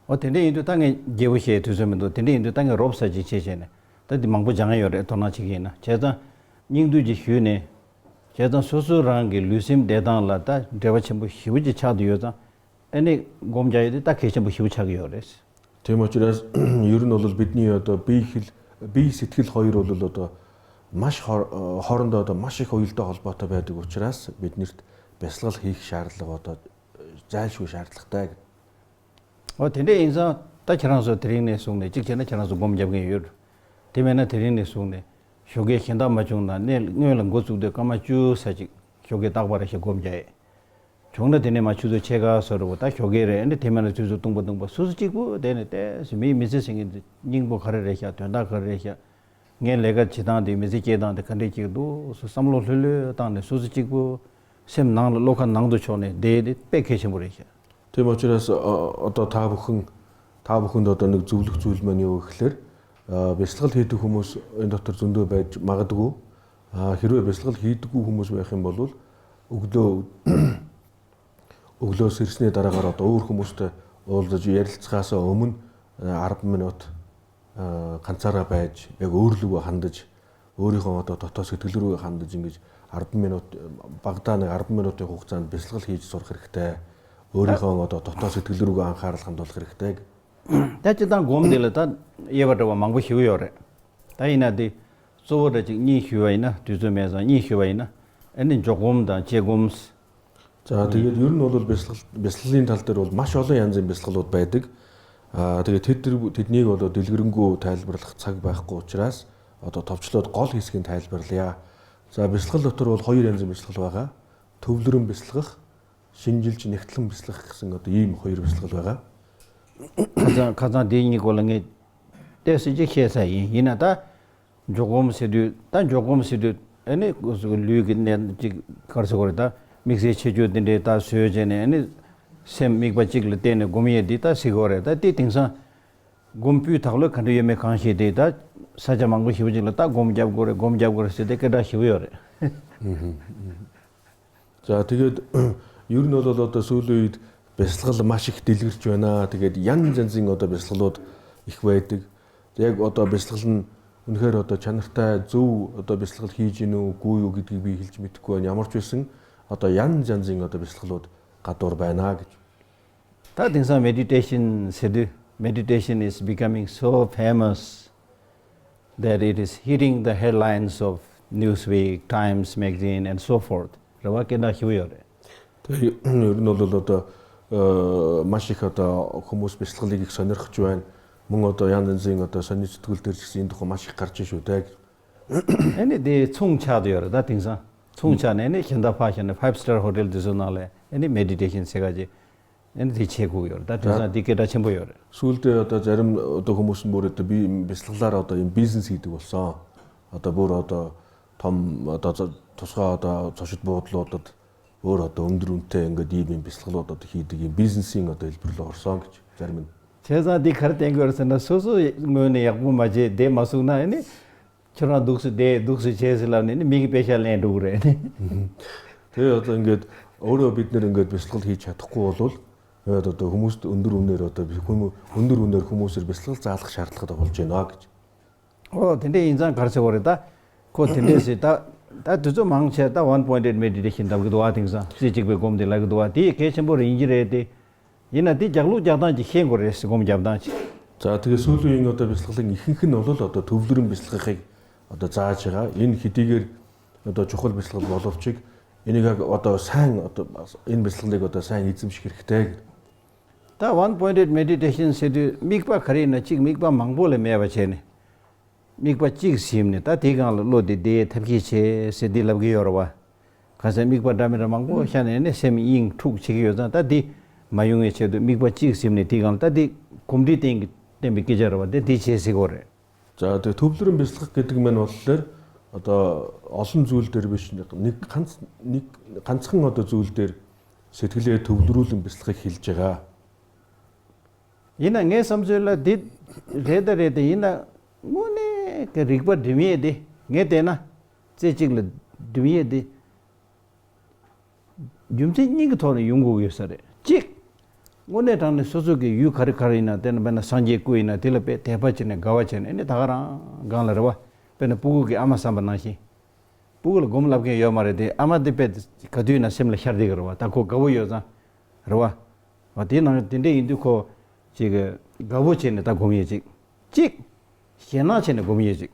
འོ་དེ་འདྲ་ཡིན་དུས་ད་ངས་རྒྱལ་པོ་བཤད་དུས་ཚོད་མི་འདུག། དེ་འདྲ་ཡིན་དུས་ད་ངས་རོབ་ས་ཅིག་བྱེད་བྱས་ནས་ད་འདི་མང་པོ་སྦྱང་ཡ་ཡོད་རེད། དོ་སྣང་བྱེད་ཀྱི་ཡིན་ན་བྱས་ཙང་སྙིང་བསྡུས་ཅིག་ཞུས་ནས་བྱས་ཙང་སོ་སོ་རང་གི་ལུས་སེམས་བདེ་ཐང་ལ་ད་འབྲེལ་བ་ཆེན་པོ་ཞེ་པོ་ཅིག་ཆགས་བསྡད་ཡོད་ཙང་ཨ་ནི་སྒོམ་རྒྱག་ཡ་དེ་ད་གལ་ཆེན་པོ་ཞེ་པོ་ཆགས་ཀྱི་ཡོད་རེད། དེ་མ་ཅི་ར་ཡུར་ནོ་ལོལ་བིད་ནི་ཡོད་དོ་བི་ཧིལ་བི་སི་ཐིལ་ཧོ་ཡུ་རོ་ལོ་ལོ་དོ་མ་ཤི་ཧོར་ཧོར་འདོ་དོ་མ་ཤི་ཧོ་ཡུལ་དོ་ཧོལ་པ་ཐོ་བད་དུ་གོ་ཅི་ར་བིད་ནི་བེ་སི་ལག་ཧིག་ཤར་ལ་བ་དོ་ཙལ་ཤུ་ཤར་ལག་ཏེ། འོ་དེ་འདྲ་ཡིན་ཙང་ད་ཁྱེད་རང་ཚོ་དེ་རིང་ནས་བཟུང་ནས་གཅིག་བྱས་ན་ཁྱེད་རང་ཚོ་སྒོམ་རྒྱབ་མཁན་ཡོད། དེ་མེད་ན་དེ་རིང་ནས་བཟུང་ནས་ཞོགས་ཀས་གཞན་དག་མ་བྱུང་ན་གནས་སྔོན་ལ་འགོ་བཙུགས་དུས་སྐར་མ་བཅུ་ཙམ་ཅིག་ཞོགས་ཀས་རྟག་པར་ཞིག་སྒོམ་རྒྱག་ཡས། བྱུང་ན་དེ་ནས་མ་ཆུ་ཚོད་ཕྱེད་ཀ་བཟོ་རུ་ད་ཞོགས་ཀས་རེད། ཨ་ནི་དེ་མེད་ན་ཆུ་ཚོད་བཏུང་པ་བཏུང་པ་སོ་སོ་གཅིག་པུ་དེ་ནས་ལྟས་སུ་མིའི་མི་ཚེ་ཟིན་གྱི་འདུག། སྙིང་པོ་ག་རེ་རེད་ཤག། དོན་དག་ག་རེ་རེད་ཤག། ངའི་ལས་ཀ་བྱེད་སྟངས་དེ་མི་ཚེ་སྐྱེལ་སྟངས་དེ་ག་འདྲས་སྐྱེལ་འདུག་སོ་བསམ་བློ་ལྷོད་ལྷོད་བཏང་ནས་སོ་སོ་གཅིག་པུ་སེམས་ནང་ལ་བློ་ཁ་ནང་དུ་ཕྱོགས་ནས་བསྡད་དེ་དཔེ་གལ་ཆེན་པོ་རེད་ཤག། དེ་མ་ཅི་ར་ཨ་ད་ཐ་བུ་ཁུང་ཐ་བུ་ཁུང་དོ་ད་ནི་ཛུབ་ལུག་ཛུལ་མ་ནི་འོ་ཁི་ལེར་བེ་སི་ལག་ལྷེ་དུ་ཁུ་མུ་སུ་ཨེ་འདོ་ཐར་ཛུན་དོ་བེ་མ་ག་དུ་གོ། ཨ་ཧི་རོ་བེ་སི་ལག་ལྷེ་དུ་ཁུ་ཁུ་མུ་སུ་བེ་ཁེམ་བོ་ལུལ་ཨུག་དོ། ཨུག་ལོ་སིར་སྣེ་ད་ར་ག་ར་ཏོ་ཨུར་ཁུ་མུ་སྟེ་ཨོལ་ད་ཇུ་ཡར་ལ་ཚ་ས་ཨོ་མུན་ཨར་པ་མི་ནོད་ཁན་ཚ་ར་པ་ཡ་ཅི་ཨེ་གོ་ཨུར་ལུ་བ་ཧན་ད་ཅི་ཨོ་རི་ཁོང་ཏོ་ཏོ་ཏོ་སི་ཐིག་ལུ་རུ་ཧན་ད་ཅི་གི་ཨར་པ་མི་ནོད་པག་ད་ནི་ཨར་པ་མི་ནོད་ཏེ་ཧོག་ཙན་བེ་སི་ལག་ལྷེ་ཅི་སོར་ཁིར་ཁི་ཏེ་ཨོ་རི་ཁོང་ཏོ་ཏོ་ཏོ་སི་ཐིག་ལུ་རུ་ཨང་ཁ་ར་ལྷན་དོལ་ཁིར་ཁི་ཏེ། ད་སྤྱིར་བཏང་སྒོམ་འདི་ལ་ད་དབྱེ་བ་འདྲ་བ་མང་པོ་ཞིག་ཡོད་རེད། ད་ཡིན་ན་འདི་གཙོ་བོ་འདྲ་ཅིག་གཉིས་ཞུས་པ་ཡིན་ན་དུས་ཚོད་མེད་ཙང་གཉིས་ཞུས་པ་ཡིན་ན་ཨ་ནི་འཇོག་སྒོམ་དང་བྱེད་སྒོམ། ཙ་དེ་གི་ཡུལ་ནོ་ལོར་བེ་སི་ལག་བེ་སི་ལག་ལིན་ཐལ་ཏེ་རོལ་མ་ཤོ་ལོ་ཡན་ཟིན་བེ་སི་ལག་ལོད་བས་དུག། ཨ་དེ་གི་དེ་དེ་དེ་ནི་གོ་ལོ་དེ་ལིག་རིང་གོ་ཐལ་བར་ལྷག་ཚག་བ་ཁོ་ཅི་རས་ཨ་ཏོ་ཐོབ་ཆི་ལོད་གོལ་ཧིས་ཀིན་ཐལ་བར་ལ་ཡ། ཙ་བེ་སི་ལག་ལོ་ཏེ་རོལ་ཧོ་ཡུ་རན་ཟིན་བེ་སི་ལག་ལོ་ག་ཐུབ་ལུ་རུམ་བེ་སི་ལག་ཤིན་ཇིལ་ཅི་ནེག་ཐལམ་བེ་སི་ལག་ཟིན་ག་དེ་ཡིམ་ཧོ་ཡུ་རུ་བེ་སི་ལག་ལོ་ག། ཁ་ཚང་ཁ་ཚང་དེ་གཉིས་གོ་ལ་ངས་ཏེ་སི་ཅི་ཤེས་ས་ཡིན། ཡིན་ན་ད། འཇོག་སྒོམ་ཟེར་དུས་ད་འཇོག་སྒོམ་ཟེར་དུས་ཨ་ནི་ལུས་ཀྱི་གནད་ཅིག་ག་རེ་ཟེར་དགོས་རེད། ད་དམིགས་བསལ་ཆེ་ཆུང་འདི་འདྲའི་ད་བཟོས་བྱས་ནས་ཨ་ནི་སེམས་དམིགས་པ་གཅིག་ལ་བརྟེན་ནས་སྒོམ་ཡས་འདི་ད་ཟེར་དགོས་རེད། ད་དེ་དེང་སང་སྒོམ་སྤུས་དག་ལོས་ག་འདྲ་ཡོད་མེད་གང་ཤེས་དེ་ད་ས་ཆ་མང་པོ་ཞེ་པོ་ཅིག་ལ་ད་སྒོམ་རྒྱབ་དགོས་རེད། སྒོམ་རྒྱབ་དགོས་རེད་ཟེར་ཏེ་སྐད་གྲགས་ཞེ་པོ་ཡོད་རེད། ཙ་དེ་གི་ཡུར་ནོ་ལོ་ལོ་ཏ་སུ་ལུ་ཡིད་བེ་སི་ལག་ལ་མ་ཤིག་ཏི་ལིར་ཅོ་ན་དེ་གི་ཡན་ཅན་ཟིང་ངོ་ཏ་བེ་སི་ལག་ལོ་ཡིག་བའི་དེ་དེ་གི་ཨོ་ཏ་བེ་སི་ལག་ལ་ཨུན་ཧེ་རོ་ཏ་ཆ་ནར་ཏ་ཛུ་ཨོ་ཏ་བེ་སི་ལག་ལ་ཧི་ཅི་ནུ་གུ་ཡོ་གི་དེ་བི་ཧིལ་ཅི་མི་ཏི་ཀོ་ཉ་མར་ཅོ་སིང་ཨོ་ཏ་ཡན་ཅན་ཟིང་ངོ་ཏ་བེ་སི་ལག་ལོ་ཀ་ཏོར་བའི་ན་གི། ད་དེང་སང་མེ་ཌི་ཊེ་ཤན་ཟེར་དུས་མེ་ཌི་ཊེ་ཤན་is becoming so famous that it is hitting the headlines of Newsweek, Times Magazine and so forth. རེ་བ་སྐད་གྲགས་ཞེ་པོ་ཡོད་རེད། དེ་ཡོད་ནོ་ལོ་ལོ་ད་མ་ཤི་ཁ་ད་ཁོ་མོ་སྤེ་སླག་ལི་གི་སོ་ནར་ཁ་ཅུ་ཨན་མོ་ངོ་ད་ཡང་ནན་ཟིན་ངོ་ད་སོ་ནི་སི་ཐུག་ལ་དེར་ཅིག་སིན་དུ་ཁོ་མ་ཤི་ཁར་ཅི་ཤོད་དེ། ཨ་ནི་དེ་མཚུངས་ཆགས་དུ་ཡོད་རེད། ད་དེང་སང་མཚུངས་ཆགས་ནས་ཨ་ནི་ཁྱེད་ད་ཕ་ཤ་ནས་ཕའིབ་སི་ཊར་ཧོ་ཊེལ་དེ་ཚོ་ནང་ལ་ཨ་ནི་མེ་ཌི་ཊེ་ཤན་ཟེར་ག་ཅིག་ཨ་ནི་དེ་བྱེད་དགོས་ཡོད་རེད། ད་དེང་སང་དེ་སྐད་གྲགས་ཆེན་པོ་ཡོད་རེད། སུལ་ཏེ་ད་ཇ་རིམ་ད་ཁོ་མོ་སུན་པོ་རེད། ད་བི་བི་སླག་ལ་ར་ད་ཡིན་བི་ཟི་ནེ་སི་ཡིན་དུ་བ་སང་ད་བོ་ར་ད་ཐམ་ད་ཚ་ཐོ་སྐ་ད་ཚོ་ཤུད་བོ་ལོ་ད་བོ་ར་ད་འུན་དུ་རུན་ཏེ་ང་དེ་བི་བི་སླག་ལོ་ད་ད་ཧི་དེ་གི་བི་ཟི་ནེ་སི་ང་ད་ཧིལ་པུར་ལོ་སང་གི་ཇ་རིམ། བྱས་ཙང་དེ་ག་རེ་བསྟན་དགོས་རེད་ཟེར་ན་སོ་སོ་ངོས་ནས་ཡག་པོ་མ་བྱས་དེ་མ་བཟུང་ན་ཨ་ནི། ཁྱོད་རང་འདུག་སེ་བསྡད་འདུག་སེ་བྱས་ཟེར་ལབ་ནས་ནི་མི་གི་པེ་ཤ་ལེན་འགྲོ་གི་རེད། དེ་ཡོད་ཙང་གི་ཨོ་རོ་བིད་ནི་རང་གི་བི་སླག་ལྷི་ཆ་ཐོག་གོ་ལོལ། ཡོད་ད་ད་ཧུ་མུ་སི་འུན་དུར་འུན་ནེ་རོ་ད་བི་ཧུ་མུ་འུན་དུར་འུན་ནེ་ཧུ་མུ་སིར་བི་སླག་ཙ་ལྷག་ཤར་ལྷག་ད་ཧོལ་ཅེ་ན་གི། ཨོ་དེ་འདྲ་ཡིན་ཙང་གར་ཚེ་བོ་རེད་ད། ཁོ་དེ་འདྲས་སེ་ད་ད་དུས་ཚོད་མང་ཆེ་ད་ཝན་པོ་ཡིན་ཊེཌ་མེ་ཌི་ཊེ་ཤན་འདབ་གི་འདུག་བ། དེང་སང་རྩེ་གཅིག་པའི་སྒོམ་དེ་ལབ་གི་འདུག་བ། དེ་གལ་ཆེན་པོ་རེད་ཡིན་གྱི་རེད་དེ། ཡིན་ན་དེ་རྒྱག་ལུགས་རྒྱག་སྟངས་ཅིག་ཤེས་དགོས་རེད་ཟེར། སྒོམ་རྒྱབ་སྟངས་ཅིག། ཙ་ཐི་གི་སུ་ལུ་ཡིན་ངོ་ད་བི་སླག་ལི་ངི་ཤིང་ཤིང་ནོ་ལོ་ལོ་ད་ཐུབ་ལུ་རིམ་བི་སླག་ཧེག་ཨ་ད་ཙ་ཆི་ག་ཡིན་ཁི་ཏི་གིར་ཨ་ད་ཆོ་ཁོལ་བི་སླག་ལོ་ལོབ་ཅིག་ཡིན་ག་ཨ་ད་སང་ཨ་ད་ཡིན་བི་སླག་ལི་ག་ད་སང་ཡིད་ཙམ་ཞིག་ཧེག་ཏེ་གིར། ད་ཝན་པོ་ཡིན་ཊེཌ་མེ་ཌི་ཊེ་ཤན་ཟེར་དུས་དམིགས་པ་ག་རེ་ཡིན་ན་གཅིག་དམིགས་པ་མང་པོ་ལས་མེད་པ་བྱས་ནས། དམིགས་པ་གཅིག་ཟིན་ནས་ད་དེའི་སྒང་ལ་བློ་དེ་བདེ་ཐབས་ཤེས་བྱེད་ཟེར་འདི་ལབ་ཀྱི་ཡོད་རེད་བ། གང་ཟེར་དམིགས་པ་འདྲ་མི་འདྲ་མང་པོ་ཤར་ནས་ནི་སེམས་གཡེང་འཁྲུག་བྱེད་ཀྱི་ཡོད་ཙང་ད་འདི་མ་ཡོང་བའི་ཆེད་དུ་དམིགས་པ་གཅིག་ཟིན་ནས་དེའི་སྒང་ལ་ད་འདི་གོམས་འདྲིས་བསྟན་གྱི་བསྟན་པའི་སྐད་ཆ་རེད་བ། དེ་འདི་བྱེད་ཟེར་གོ་རེད། 자, 그 ཐོབ་ལྷར་འབད་ལྷག་གི་དུག་མན་བ་ལར་ད་ཨོ་སུན་ཛུལ་དེར་བེ་ཤིན་ནིག་ཁན་ནིག་ཁན་ཚང་ང་ད་ཛུལ་དེར་སེ་ཐིག་ལེ་ཐོབ་ལྷར་ལ་འབད་ལྷག་ཁིལ་ཅེ་ག། ཡིན་ན་ངའི་བསམ་ཚུལ་ལ་འདི་རེད་ད་རེད་ད་ཡིན་ན་དངོས་གནས་ཀྱི་རིག་པ་སྒྲིམ་ཡས་དེ་ངས་བལྟས་ན་རྩེ་གཅིག་ལ་སྒྲིམ་ཡས་དེ། རྒྱུ་མཚན་གཉིས་ཀྱི་ཐོག་ནས་ཡོང་དགོས་ཀྱི་ཡོད་ས་རེད། གཅིག་དངོས་གནས་དྲང་གནས་སོ་སོ་གི་ཡུལ་ག་རེ་ག་རེ་ཡིན་ན་དེ་ན་དཔེར་ན་སངས་རྒྱས་སྐུ་ཡིན་ན་དེ་ལ་དཔེ་དད་པ་བྱས་ནས་དགའ་བ་བྱས་ནས་ཨ་ནི་ད་ག་རང་སྒང་ལ་རེད་བ། དཔེར་ན་སྤུ་གུ་གི་ཨ་མ་བསམ་པ་ནང་བཞིན། སྤུ་གུ་ལ་སྒོམ་ལབ་མཁན་ཡོད་མ་རེད་དེ་ཨ་མ་དེ་དཔེ་ག་དུས་ཡིན་ན་སེམས་ལ་ཤར་བསྡད་ཀྱི་རེད་བ། ད་ཁོ་དགའ་བོ་ཡོད་ཙང་རེད་བ། བ་དེ་ནང་དེ་འདྲས་ཡིན་དུས་ཁོ་ཅིག་གི་དགའ་བོ་བྱས་ནས་ད་སྒོམ་ཡས་ཅིག་གཅིག་ཞེད་སྣང་བྱས་ནས་སྒོམ་ཡས་ཅིག་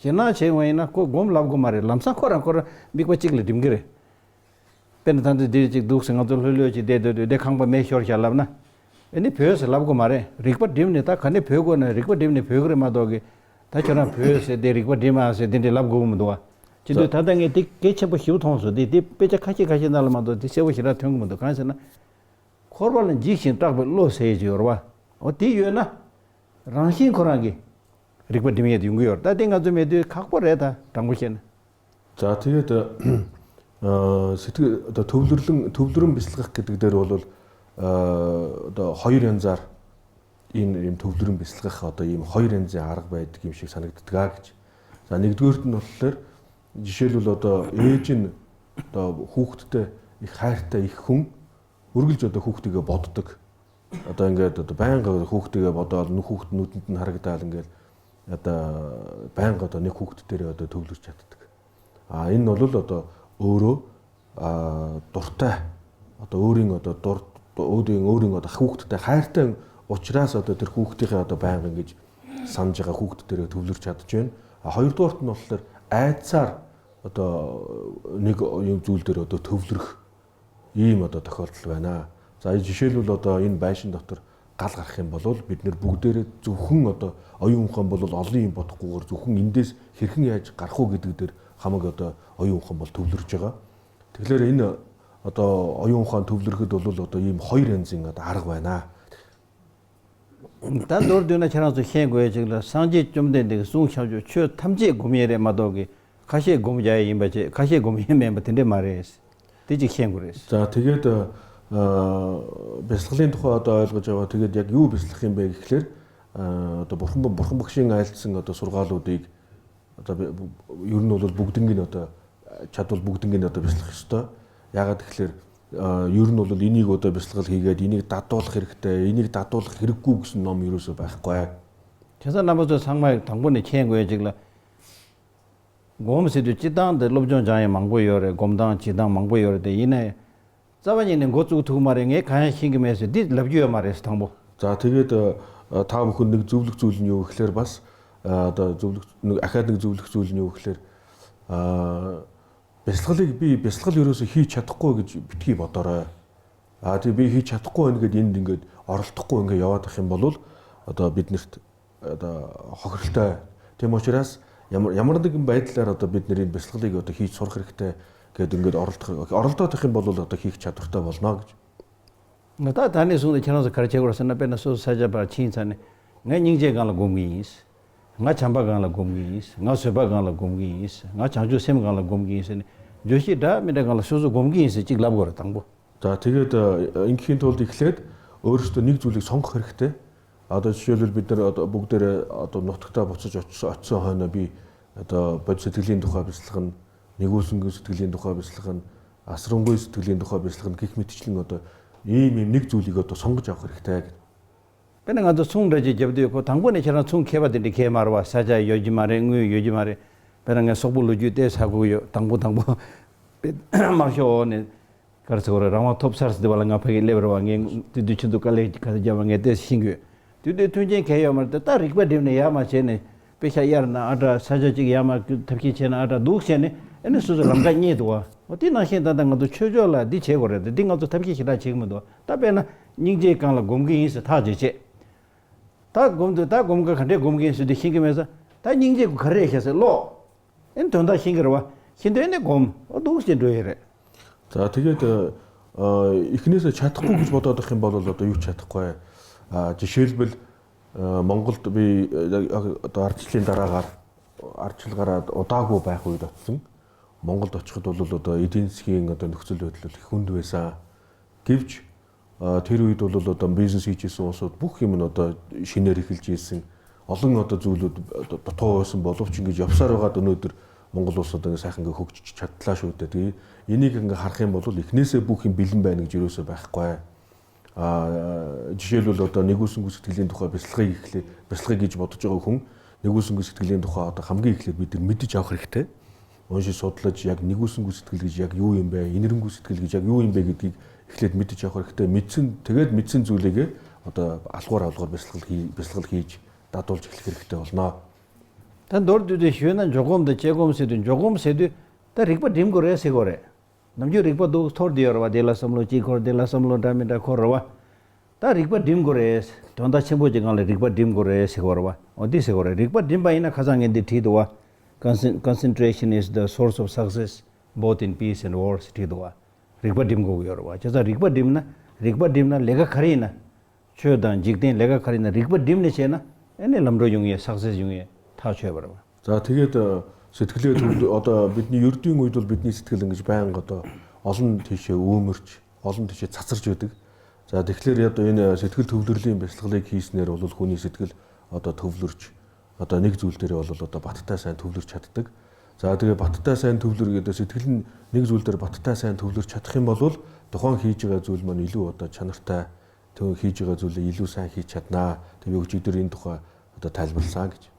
ཞེད་སྣང་བྱས་པ་ཡིན་ན་ཁོ་སྒོམ་ལབ་དགོས་མ་རེད། ལམ་སང་ཁོ་རང་ཁོ་རང་དམིགས་པ་གཅིག་ལ་སྒྲིམ་གི་རེད། དཔེར་ན་ད་ལྟ་འདིར་ཅིག་འདུག་ཟེར་ང་ཚོ་ལྷོད་ལྷོད་ཅིག་བསྡད་སྡོད་དུས་དེ་ཁང་པ་མེ་ཤོར་བཞག་ལབ་ན། ཨེ་ནི་བོས་ཟེར་ལབ་དགོས་མ་རེད། རིག་པ་སྒྲིམ་ནས་ད་ག་ནས་བོས་དགོས་ན་རིག་པ་སྒྲིམ་ནས་བོས་གི་རེད་མ་གཏོགས་གི། ད་ཁྱོད་རང་བོས་ཟེར་དེ་རིག་པ་སྒྲིམ་ཨ་ཟེར་དེ་འདྲས་ལབ་དགོས་གི་མི་འདུག་བ། ཅི་འདུག་ད་ལྟ་ངས་དེ་གལ་ཆེན་པོ་ཞིག་མཐོང་སོང་། དེ་དེ་དཔེ་ཆ་ཁ་ཤས་ཁ་ཤས་ནང་ལ་མ་གཏོགས་དེ་གསལ་པོ་ཞེ་དྲག་ཐོན་གི་མི་འདུག་གང་ཟེར་ན། འཁོར་བ་ལ་འཇིགས་ཤིང་སྐྲག་པའི་བློ་ཟེར་ཡས་ཅིག་ཡོད་རེད་བ། འོ་དེ་ཡོད་ན། རང་བཞིན་ཁོ་རང་གིས་རིག་པ་སྒྲིམ་ཡས་དེ་ཡོང་གི་ཡོད་རེད། ད་དེ་ང་ཚོ་མེད་དུས་ཁག་པོ་རེད། ད་དྲང་པོ་བཤད་ན། 자, 되게 다 어, 시트 다 ཐོབ་ལྷར་ལང་ཐོབ་ལྷར་འབད་ལྷག་གི་དུག་དེར་བ་ལོལ་ད་ཧོ་ཡུ་རན་ཛར་ཡིན་ཡིན། ཐོབ་ལྷར་འབད་ལྷག་ད་ཡིན་ཧོ་ཡུ་རན་ཛར་ཨ་རག་བའི་དུག་ཡིན་ཞིག་ས་ནག་དུག་ག་གི་ཅི། ད་ནིག་དུར་ནོ་ལྷར་ཇི་ཤེ་ལུ་ལོ་ད་ཨེ་ཅིན་ད་ཧུག་ཏུ་ཏེ་ཧར་ཏེ་ཧུང་ཨུར་གིལ་ཅོ་ད་ཧུག་ཏུ་གི་བོ་ཏུ་དུག་ད་ད་ང་ད་ད་བང་ག་ཧུག་ཏུ་གི་བོ་ད་ནུ་ཧུག་ནུ་ཏུ་ཧར་གི་ད་ལ་ང་ད་བང་ག་ད་ནི་ཧུག་ཏུ་ཏེ་རེ་ད་ཐོབ་ལྷར་ཆ་ཏུ་དུག་ཨ་ཡིན་ནོ་ལོ་ལོ་ད་ཨུ་རུ་ཨ་དོར་ཏ་ཨ་ད་ཨུ་རིང་ཨ་ད་དོར་ཨུ་རིང་ཨུ་རིང་ཨ་ད་ཧུག་ཏུ་ད་ཧར་ཏེ་འོ་ཅི་ར་ས་ད་དེར་ཧུག་ཏུ་གི་ཨ་ད་བང་ག་གི་སན་ཅི་ག་ཧུག་ཏུ་ཏེ་རེ་ཐོབ་ལྷར་ཆ་ཏུ་ཅོན། ཨ་ཧོ་ཡུར་དོར་ཏུ་ནོ་ལྷར་ཨ་ཙར་ཨ་ད་ནི་ག་ཡུང་ཙུལ་ཏེ་རེ་ད་ཐོབ་ལྷར་ཡིན་མ་ད་ད་ཁར་ལ་བ་ན། ཙ་ཡི་ཇི་ཤེ་ལུ་ལོ་ད་ཡིན་བའི་ཤིན་ད་ལྟར་ག་ལ་ཧེན་བ་ལོ་བིད་ནིར་བུག་དེ་རེ་ཙུ་ཧུང་ཨ་ད་ཨ་ཡུང་ཧན་བ་ལོ་ཨ་ལི་ཡིན་བ་ད་ཀོ་གར་ཙུ་ཧུང་ཡིན་དེས་ཧིར་ཁིང་ཡ་ཅི་གར་ཧོ་གི་དུག་དེར་ཧ་མ་ག་ད་ཨ་ཡུང་ཧན་བ་ཐོབ་ལྷར་ཅི་ག། དེ་ལེར་ཡིན་ཨ་ད་ཨ་ཡུང་ཧན་ཐོབ་ལྷར་གི་དོ་ལོ་ལོ་ད་ཡིན་ཧོ་ཡི་རན་ཛིང་ཨ་ད་ཨ་རག་བ་ན། ད་མདོར་བསྡུས་ན་ཁྱེད་རང་ཚོ་ཤེས་དགོས་ཡ་ཅིག་ལ་སངས་རྒྱས་བཅོམ་ལྡན་འདས་ཀྱི་གསུང་ཆབས་ཅིག་ཆོས་ཐམས་ཅད་སྒོམ་ཡས་རེད་མ་གཏོགས་ཀྱི་ཁ་ཤས་སྒོམ་རྒྱག་ཡས་ཡིན་པ་བྱས་ཁ་ཤས་སྒོམ་ཡས་མིན་པ་དེ་འདྲས་མ་རེད། དེ་ཅིག་ཤེས་དགོས་རེད། ད་དེ་ག་ད་བེ་སླག་ལེན་ཐོག་ད་ཨ་ལག་བྱ་བ་དེ་ག་རྒྱག་ཡུ་བེ་སླག་ཡིན་པའི་ཁྱེར་ད་བོ་ཧམ་བོ་ཧམ་བག་ཤེས་ང་ཡལ་ཚིང་ང་ད་སོར་ག་ལོ་དེ་ད་ཡུར་ནོ་ལོ་བུག་ཏིང་གི་ནོ་ད་ཆ་ཏོལ་བུག་ཏིང་གི་ནོ་ད་བེ་སླག་ཤི་ད་ཡ་ག་དེ་ཁྱེར་ཡུར་ནོ་ལོ་ལི་ནི་གོ་ད་བེ་སླག་ལི་ག་དེ་ནི་ད་ཏོལ་ཁེར་ཏེ་ཡི་ནི་ད་ཏོལ་ཁེར་ཀུག་སི་ནོམ་ཡུ་རུ་སོ་བ་ཁོ་ཡ། ཁྱེད་ཚོ་རྣམ་པ་ཚོ་ཚང་མ་དང་པོ་ནས་མཁྱེན་དགོས་ཡ་ཅིག་ལ། སྒོམ་ཟེར་དུས་སྤྱིར་བཏང་དེ་སློབ་སྦྱོང་སྦྱང་ཡ་མང་པོ་ཡོད་རེད། སྒོམ་སྟངས་བྱེད་སྟངས་མང་པོ་ཡོད་རེད་དེ་ཡིན་ནའི། རྩ་བ་ཉིད་ནས་འགོ་བཙུགས་ཐུབ་མ་རེད། ངས་གང་ཡང་ཤེས་ཀྱི་མེད་ཟེར་འདི་ལབ་རྒྱུ་ཡོད་མ་རེད་ཟེར་དང་པོ། ད་དེ་གས་ད་ཐག་མི་ཁུ་ནིག་ཛུབ་ལུག་ཙུལ་ཉོ་ཁྱེར་བས། ད་ཛུབ་ལུག་ནིག་ཨ་ཁ་ནིག་ཛུབ་ལུག་ཙུལ་ཉོ་ཁྱེར། བེ་སླག་ལིག་པི་བེ་སླག་ལི་རུ་སུ་ཧི་ཆ་ཐོག་གོ་གི་བི་ཐི་བ་ཏོ་ར། ཨ་དེ་བི་ཧི་ཆ་ཐོག་གོ་ཨན་གི་དིན་དིན་གི་ཨོ་རལ་ཐོག་གོ་ཨན་གི་ཡ་བ་ད་ཧེན་བ་ལོལ། ད་བིད་ནིར་ད་ཧོ་ཁར་ལྟ། དེ་མོ་ཤི་རས་ཡ་མར་ཡ་མར་འདི་གི་བའི་ལ་ར་ད་བིད་ནིར་ཡིན་བེ་སླག་ལིག་ཡོད་ད་ཧི་ཚོར་ཁར་ཁི་ཏེ་གི་དིན་གི་ཨོ་རལ་ཐོག་ཨོ་རལ་ཐོག་ད་ཧེན་བ་ལོལ་ད་ཧི་ཆ་ཐོག་ལྟ་བ་ལ་ན་གི། ང་ད་ད་ནས་བཟུང་སྟེ་ཁྱེད་རང་ཚོ་ག་རེ་བྱེད་དགོས་རེད་ཟེར་ན། དཔེར་ན་སོ་སོ་ས་ཆ་བར་ཕྱིན་ཚར་ནས་ང་སྙིང་རྗེའི་སྒང་ལ་སྒོམ་གི་ཡིན། ང་བྱམས་པ་སྒང་ལ་སྒོམ་གི་ཡིན། ང་བཟོད་པ་སྒང་ལ་སྒོམ་གི་ཡིན། ང་བྱང་ཆུབ་སེམས་སྒང་ལ་སྒོམ་གི་ཡིན་ཟེར་ནས་བརྗོད་གཞི་འདྲ་མི་འདྲ་སྒང་ལ་སོ་སོ་སྒོམ་གི་ཡིན་ཟེར་གཅིག་ལབ་དགོས་རེད་དང་པོ། ད་དེ་ག་ད་ཨིན་ཁིན་ཐོལ་དེ་ཁྱེད་ཨོ་རིས་ཏོ་ནིག་ཙུ་ལིག་སོང་ཁར་ཁི་ཏེ། ཨ་ད་ཤོ་ལུར་བི་ཏར་ཨ་ད་བུག་ཏེ་རེ་ཨ་ད་ནོ་ཐུག་ད་བོ་ཚོ་ཅོ་ཚོ་ཨ་ཚོ་ཧ་ན་བི་ཨ་ད་བོད་སི་ཐིག་ལིན་དུ་ཁ་བི་སི་ལག་ནི་གོ་སུང་གི་སི་ཐིག་ལིན་དུ་ཁ་བི་སི་ལག་ཨ་སི་རོང་གོ་སི་ཐིག་ལིན་དུ་ཁ་བི་སི་ལག་གིག་མི་ཐིག་ལིན་ཨ་ད་ཡི་མི་ནིག་ཙུ་ལིག་ཨ་ད་སོང་གི་ཅག་ཁར་ཁི་ཏེ། དཔེར་ན་ང་ཚོ་ཚོང་འདྲ་ཅིག་རྒྱབ་དུས་ཁོ་དང་པོ་ནས་ཁྱེད་རང་ཚོང་མཁས་པ་དེ་འདྲ་མཁས་མ་རེད་བ། ས་ཆ་ཡོད་ཀྱི་མ་རེད། དངུལ་ཡོད་ཀྱི་མ་རེད། དཔེར་ན་ངས་སོག་པོ་ལོ་རྒྱུས་བལྟས་ཚར་དགོས་ཡོད། དང་པོ་དང་པོ་དམར་ཤོག་འོག་ནས་ག་རེ་ཟེར་དགོས་རེད། རང་དབང་ཐོབ་ཚར་ཟེར་དུས་བ་ལ་ང་ཕ་གི་སླེབས་རེད་བ། ངས་དེ་དུས་ཁྱེད་ཚོ་དཀའ་ལས་ག་ཚོད་བརྒྱབ་པ་ངས་བལྟས་ཤེས་ཀྱི་ཡོད། དེ་དུས་མཐུན་རྐྱེན་གང་ཡོད་མ་རེད་དེ། ད་རིག་པ་སྒྲིམ་ནས་ཡར་མར་བྱས་ནས་དཔེ་ཤ་གཡར་ན་ཨ་དྲག་ས་ཆ་གཅིག་ཡར་མར་ཐབས་ཤེས་བྱས་ན་ཨ་དྲག་འདུག་བྱས་ནས་ཨ་ནི་སོ་སོ་ལམ་ཁ་རྙེད་འདུག་བ། འོ་དེ་ནང་བཞིན་ད་ལྟ་ང་ཚོ་ཆོས་ཕྱོགས་ལ་འདི་བྱེད་དགོས་རེད་དེ། འདི་ང་ཚོ་ཐབས་ཤེས་ཞེ་དྲག་བྱེད་ཀྱི་མི་འདུག་ད་དཔེར་ན་སྙིང་རྗེའི་སྒང་ལ་སྒོམ་གྱི་ཡིན་ཟེར་ཐག་བཅད་བྱས། ད་སྒོམ་དུས་ད་སྒོམ་ག་ག་འདྲས་སྒོམ་གྱི་ཡིན་ཟེར་དུས་ཤེས་ཀྱི་མེད་ས། ད་སྙིང་རྗེ་གི་ག་རེ་ཤེས་ཟེར་ཀློག་ཨེ་དོན་དག་ཤེས་ཀྱི་རེད་བ། ཤེས་དོན་ནི་སྒོམ་ཨོ་འདུག་ཅེས་འགྲོ་ཡི་རེད། ད་དེ་གས་དེ་ཨ་ཨི་ཁ་ནས་ས་ཆ་ཐག་པོ་གི་པོ་ཏོ་དག་ཤིན་པ་ལོ་ལོ་ཏོ་ཡུ་ཆ་ཐག་པོ་ཨ་ཇི་ཤེས་བིལ་ཨ་མོང་གོལ་ཏོ་བི་ཨ་ཨ་ཨ་ཨར་ཆི་ལེན་ད་ར་གར་ཨར་ཆི་ལ་གར་ཨོ་ཏ་གོ་བའི་ཧུའི་ཏོ་ཚིང་མོང་གོལ་ཏོ་ཆག་ཏོ་ལོ་ལོ་ཏོ་ཨི་ཏིན་སི་ཁི་ང་ཏོ་ནུག་ཚུལ་ལོ་ལོ་ལི་ཁུན་དུ་བས་ས་གིབ་ཅི། ཨ་དེ་རུ་ཡི་དོ་ལོ་ལོ་དང་བི་ཟི་ནེ་སི་ཡི་ཅི་སོང་སོ་བུ་ཁི་མི་ནོ་ད་ཤི་ནེ་རི་ཁིལ་ཅི་སིན་ཨ་ལོ་ང་ད་ཛུ་ལུ་ད་ཐོ་སིན་བོ་ལོ་ཅིང་གི་ཇབ་སར་བ་དོ་ནོ་དུར་མོང་གོ་ལོ་སོ་དང་ས་ཁང་གི་ཁུག་ཅི་ཆ་ཏ་ཤོ་ཏེ་དེ་ཡི་ནི་གང་གི་ཧར་ཁེན་བོ་ལོ་ལིག་ནེ་སེ་བུ་ཁི་བི་ལིན་བ་ནི་ཇི་རུ་སེ་བ་ཁ་ཨ་ཇི་ཤེ་ལུ་ལོ་ད་ནི་གུ་སུང་གུ་སི་ཐི་ལིན་དུ་ཁ་བེ་སལ་ཁ་ཡིག་ལེ་བེ་སལ་ཁ་གི་ཅི་བོ་ཏོ་ཅོ་ཁུང་ནི་གུ་སུང་གུ་སི་ཐི་ལིན་དུ་ཁ་ད་ཁམ་གི་ཡིག་ལེ་བི་དིར་མི་དི་ཅ་ཁ་རིག་ཏེ། འོན་ཞིག་སོ་ལ་ཅི་ཡག་ནི་གུ་སུང་གུ་སི་ཐི་ལི་ཅི་ཡག་ཡུ་ཡིན་པས་ཡིན་རུང་གུ་སི་ཐི་ལི་ཅི་ཡག་ཡུ་ཡིན་པས་གི་དིག་ཤི་ལེད་མི་དི་ཅ་ཁོར་ཁི་ཏེ་མི་ཚིན་དེ་གེད་མི་ཚིན་ཛུ་ལི་གེ་ཨོ་ད་ཨ་ལྐོར་ཨ་ལྐོར་བེ་སལ་ཁི་བེ་སལ་ཁི་ཅི་ད་ཏོལ་ཅིག་ལི་ཁི་རིག་ཏེ་འོ་ན། ད་མདོར་བསྡུས་ཏེ་ཞུས་ན་འཇོག་སྒོམ་དང་དཔྱད་སྒོམ་ཟེར་དུས་འཇོག་སྒོམ་ཟེར་དུས་ད་རིག་པ་སྒྲིམ་དགོས་རེད་ཟེར་དགོས་རེད། ནམ་རྒྱུན་རིག་པ་འདུག་འཐོར་བསྡད་ཡོད་རེད་བ། དེ་ལ་བསམ་བློ་གཅིག་འཁོར་དེ་ལ་བསམ་བློ་འདྲ་མི་འདྲ་འཁོར་རེད་བ། ད་རིག་པ་སྒྲིམ་དགོས་རེད། དོན་དག་ཆེན་པོ་ཅིག་སྒང་ལ་རིག་པ་སྒྲིམ་དགོས་རེད་ཟེར་གོ་རེད་བ། འོ་འདི་ཟེར་གོ་རེད། རིག་པ་སྒྲིམ་པ་ཡིན་ན་ཁ་སང་ངས་འདི་བྲིས་འདུག་བ། Concen- Concentration is the source of success both in peace and war ཟེར་བྲིས་འདུག་བ། རིག་པ་སྒྲིམ་དགོས་ཀྱི་ཡོད་རེད་བ། བྱས་ཙང་རིག་པ་སྒྲིམ་ན་རིག་པ་སྒྲིམ་ན་ལས་ཀ་ག་རེ་ཡིན་ན། ཆོས་དང་འཇིག་རྟེན་ལས་ཀ་ག་རེ་ཡིན་ན་རིག་པ་སྒྲིམ་ནས་བྱས་ན་ཨེ་ནས་ལམ་འགྲོ་ཡོང་ཡས་success ཡོང་ཡས་ཐག་ཆོད་པ་རེད་བ། ད་དེ་གས་ད་སི་ཐི་ལེ་ཐུབ་འདུག་ཨ་ད་བིད་ནི་ཡུར་དུས་ངོས་དུ་བིད་ནི་སི་ཐི་ལེ་ངེས་པའང་ག་ད་ཨ་ལོན་དེ་ཤེ་འུ་མུར་ཅི་ཨ་ལོན་དེ་ཤེ་ཚ་ཚར་ཅོ་འདུག་ད་དེ་ཁ་ལེར་ཡ་ད་ཡིན་ནས་སི་ཐི་ལ་ཐུབ་ལུར་ལེན་པའི་སི་ཐི་ལེ་ཁིས་ནེར་ཨོ་ལོ་ཁོ་ནི་སི་ཐི་ལ་ཨ་ད་ཐུབ་ལུར་ཅི་ཨ་ད་ནིག་ཛུལ་དེ་རེ་ཨོ་ལོ་ད་བ་ད་ད་སན་ཐུབ་ལུར་ཆ་ད་འདུག་ད་དེ་བ་ད་ད་སན་ཐུབ་ལུར་གི་ད་སི་ཐི་ལ་ནིག་ཛུལ་དེར་བ་ད་ད་སན་ཐུབ་ལུར་ཆ་ད་ཁིམ་པ་ལོལ་ད་ཁོང་ཁིས་ཅི་ག་ཛུལ་མ་ནི་ལུ་ཨ་ད་ཆ་ནར་ད། དེ་ཤེས་ཀྱི་ག་ཚོད་ལ་ཡིད་ལུགས་སང་ཤེས་ཆད་ན་དེ་བས་གཅིག་ཏུ་རིན་ཐོག་ད་ཐལ་བར་སང་གི།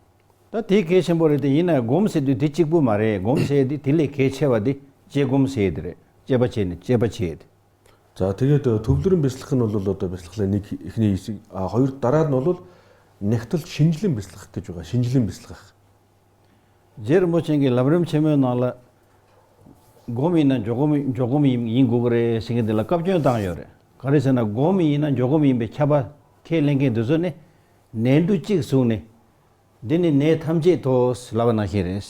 ད་དེ་གལ་ཆེན་པོ་རེད་དེ་ཡིན་ན་སྒོམ་ཟེར་དུས་དེ་གཅིག་པུ་མ་རེད། སྒོམ་ཟེར་དེ་དེ་ལས་གལ་ཆེ་བ་དེ་དཔྱད་སྒོམ་ཟེར་དེ་རེད། དཔྱད་པ་བྱས་ནས་དཔྱད་པ་བྱས་ཏེ། ད་དེ་ག་ད་ཐུབ་ལུར་འབེ་སླག་ནོ་ལོ་ལོ་ད་འབེ་སླག་ལ་ནི་ཁི་ཁི་ནི་ཡི་སི་ཨ་ཧོ་ཡུར་ད་ར་ནོ་ལོ་ལ་ནེག་ཏལ་ཤིན་ཇི་ལིན་འབེ་སླག་གི་ཅོ་ག་ཤིན་ཇི་ལིན་འབེ་སླག་རྗེ་རིན་པོ་ཆེ་གི་ལམ་རིམ་ཆེན་མོའི་ནང་ལ། སྒོམ་ཡིན་ན་འཇོག་སྒོམ་ཡིན་ཡིན་དགོས་ཀྱི་རེད་ཟེར་མཁན་དེ་ལ་བཀའ་བཀྱོན་བཏང་ཡོད་རེད། ག་རེ་ཟེར་ན་སྒོམ་ཡིན་ན་འཇོག་སྒོམ་ཡིན་པའི་ཁྱབ་པ་ཁས་ལེན་མཁན་དེ་ཚོ་ནི། ནས་འབྲུ་གཅིག་བཟུང་ནས། འདི་ནི་ནས་ཐམས་ཅད་དོ་ལབ་པ་ནང་བཞིན་རེད།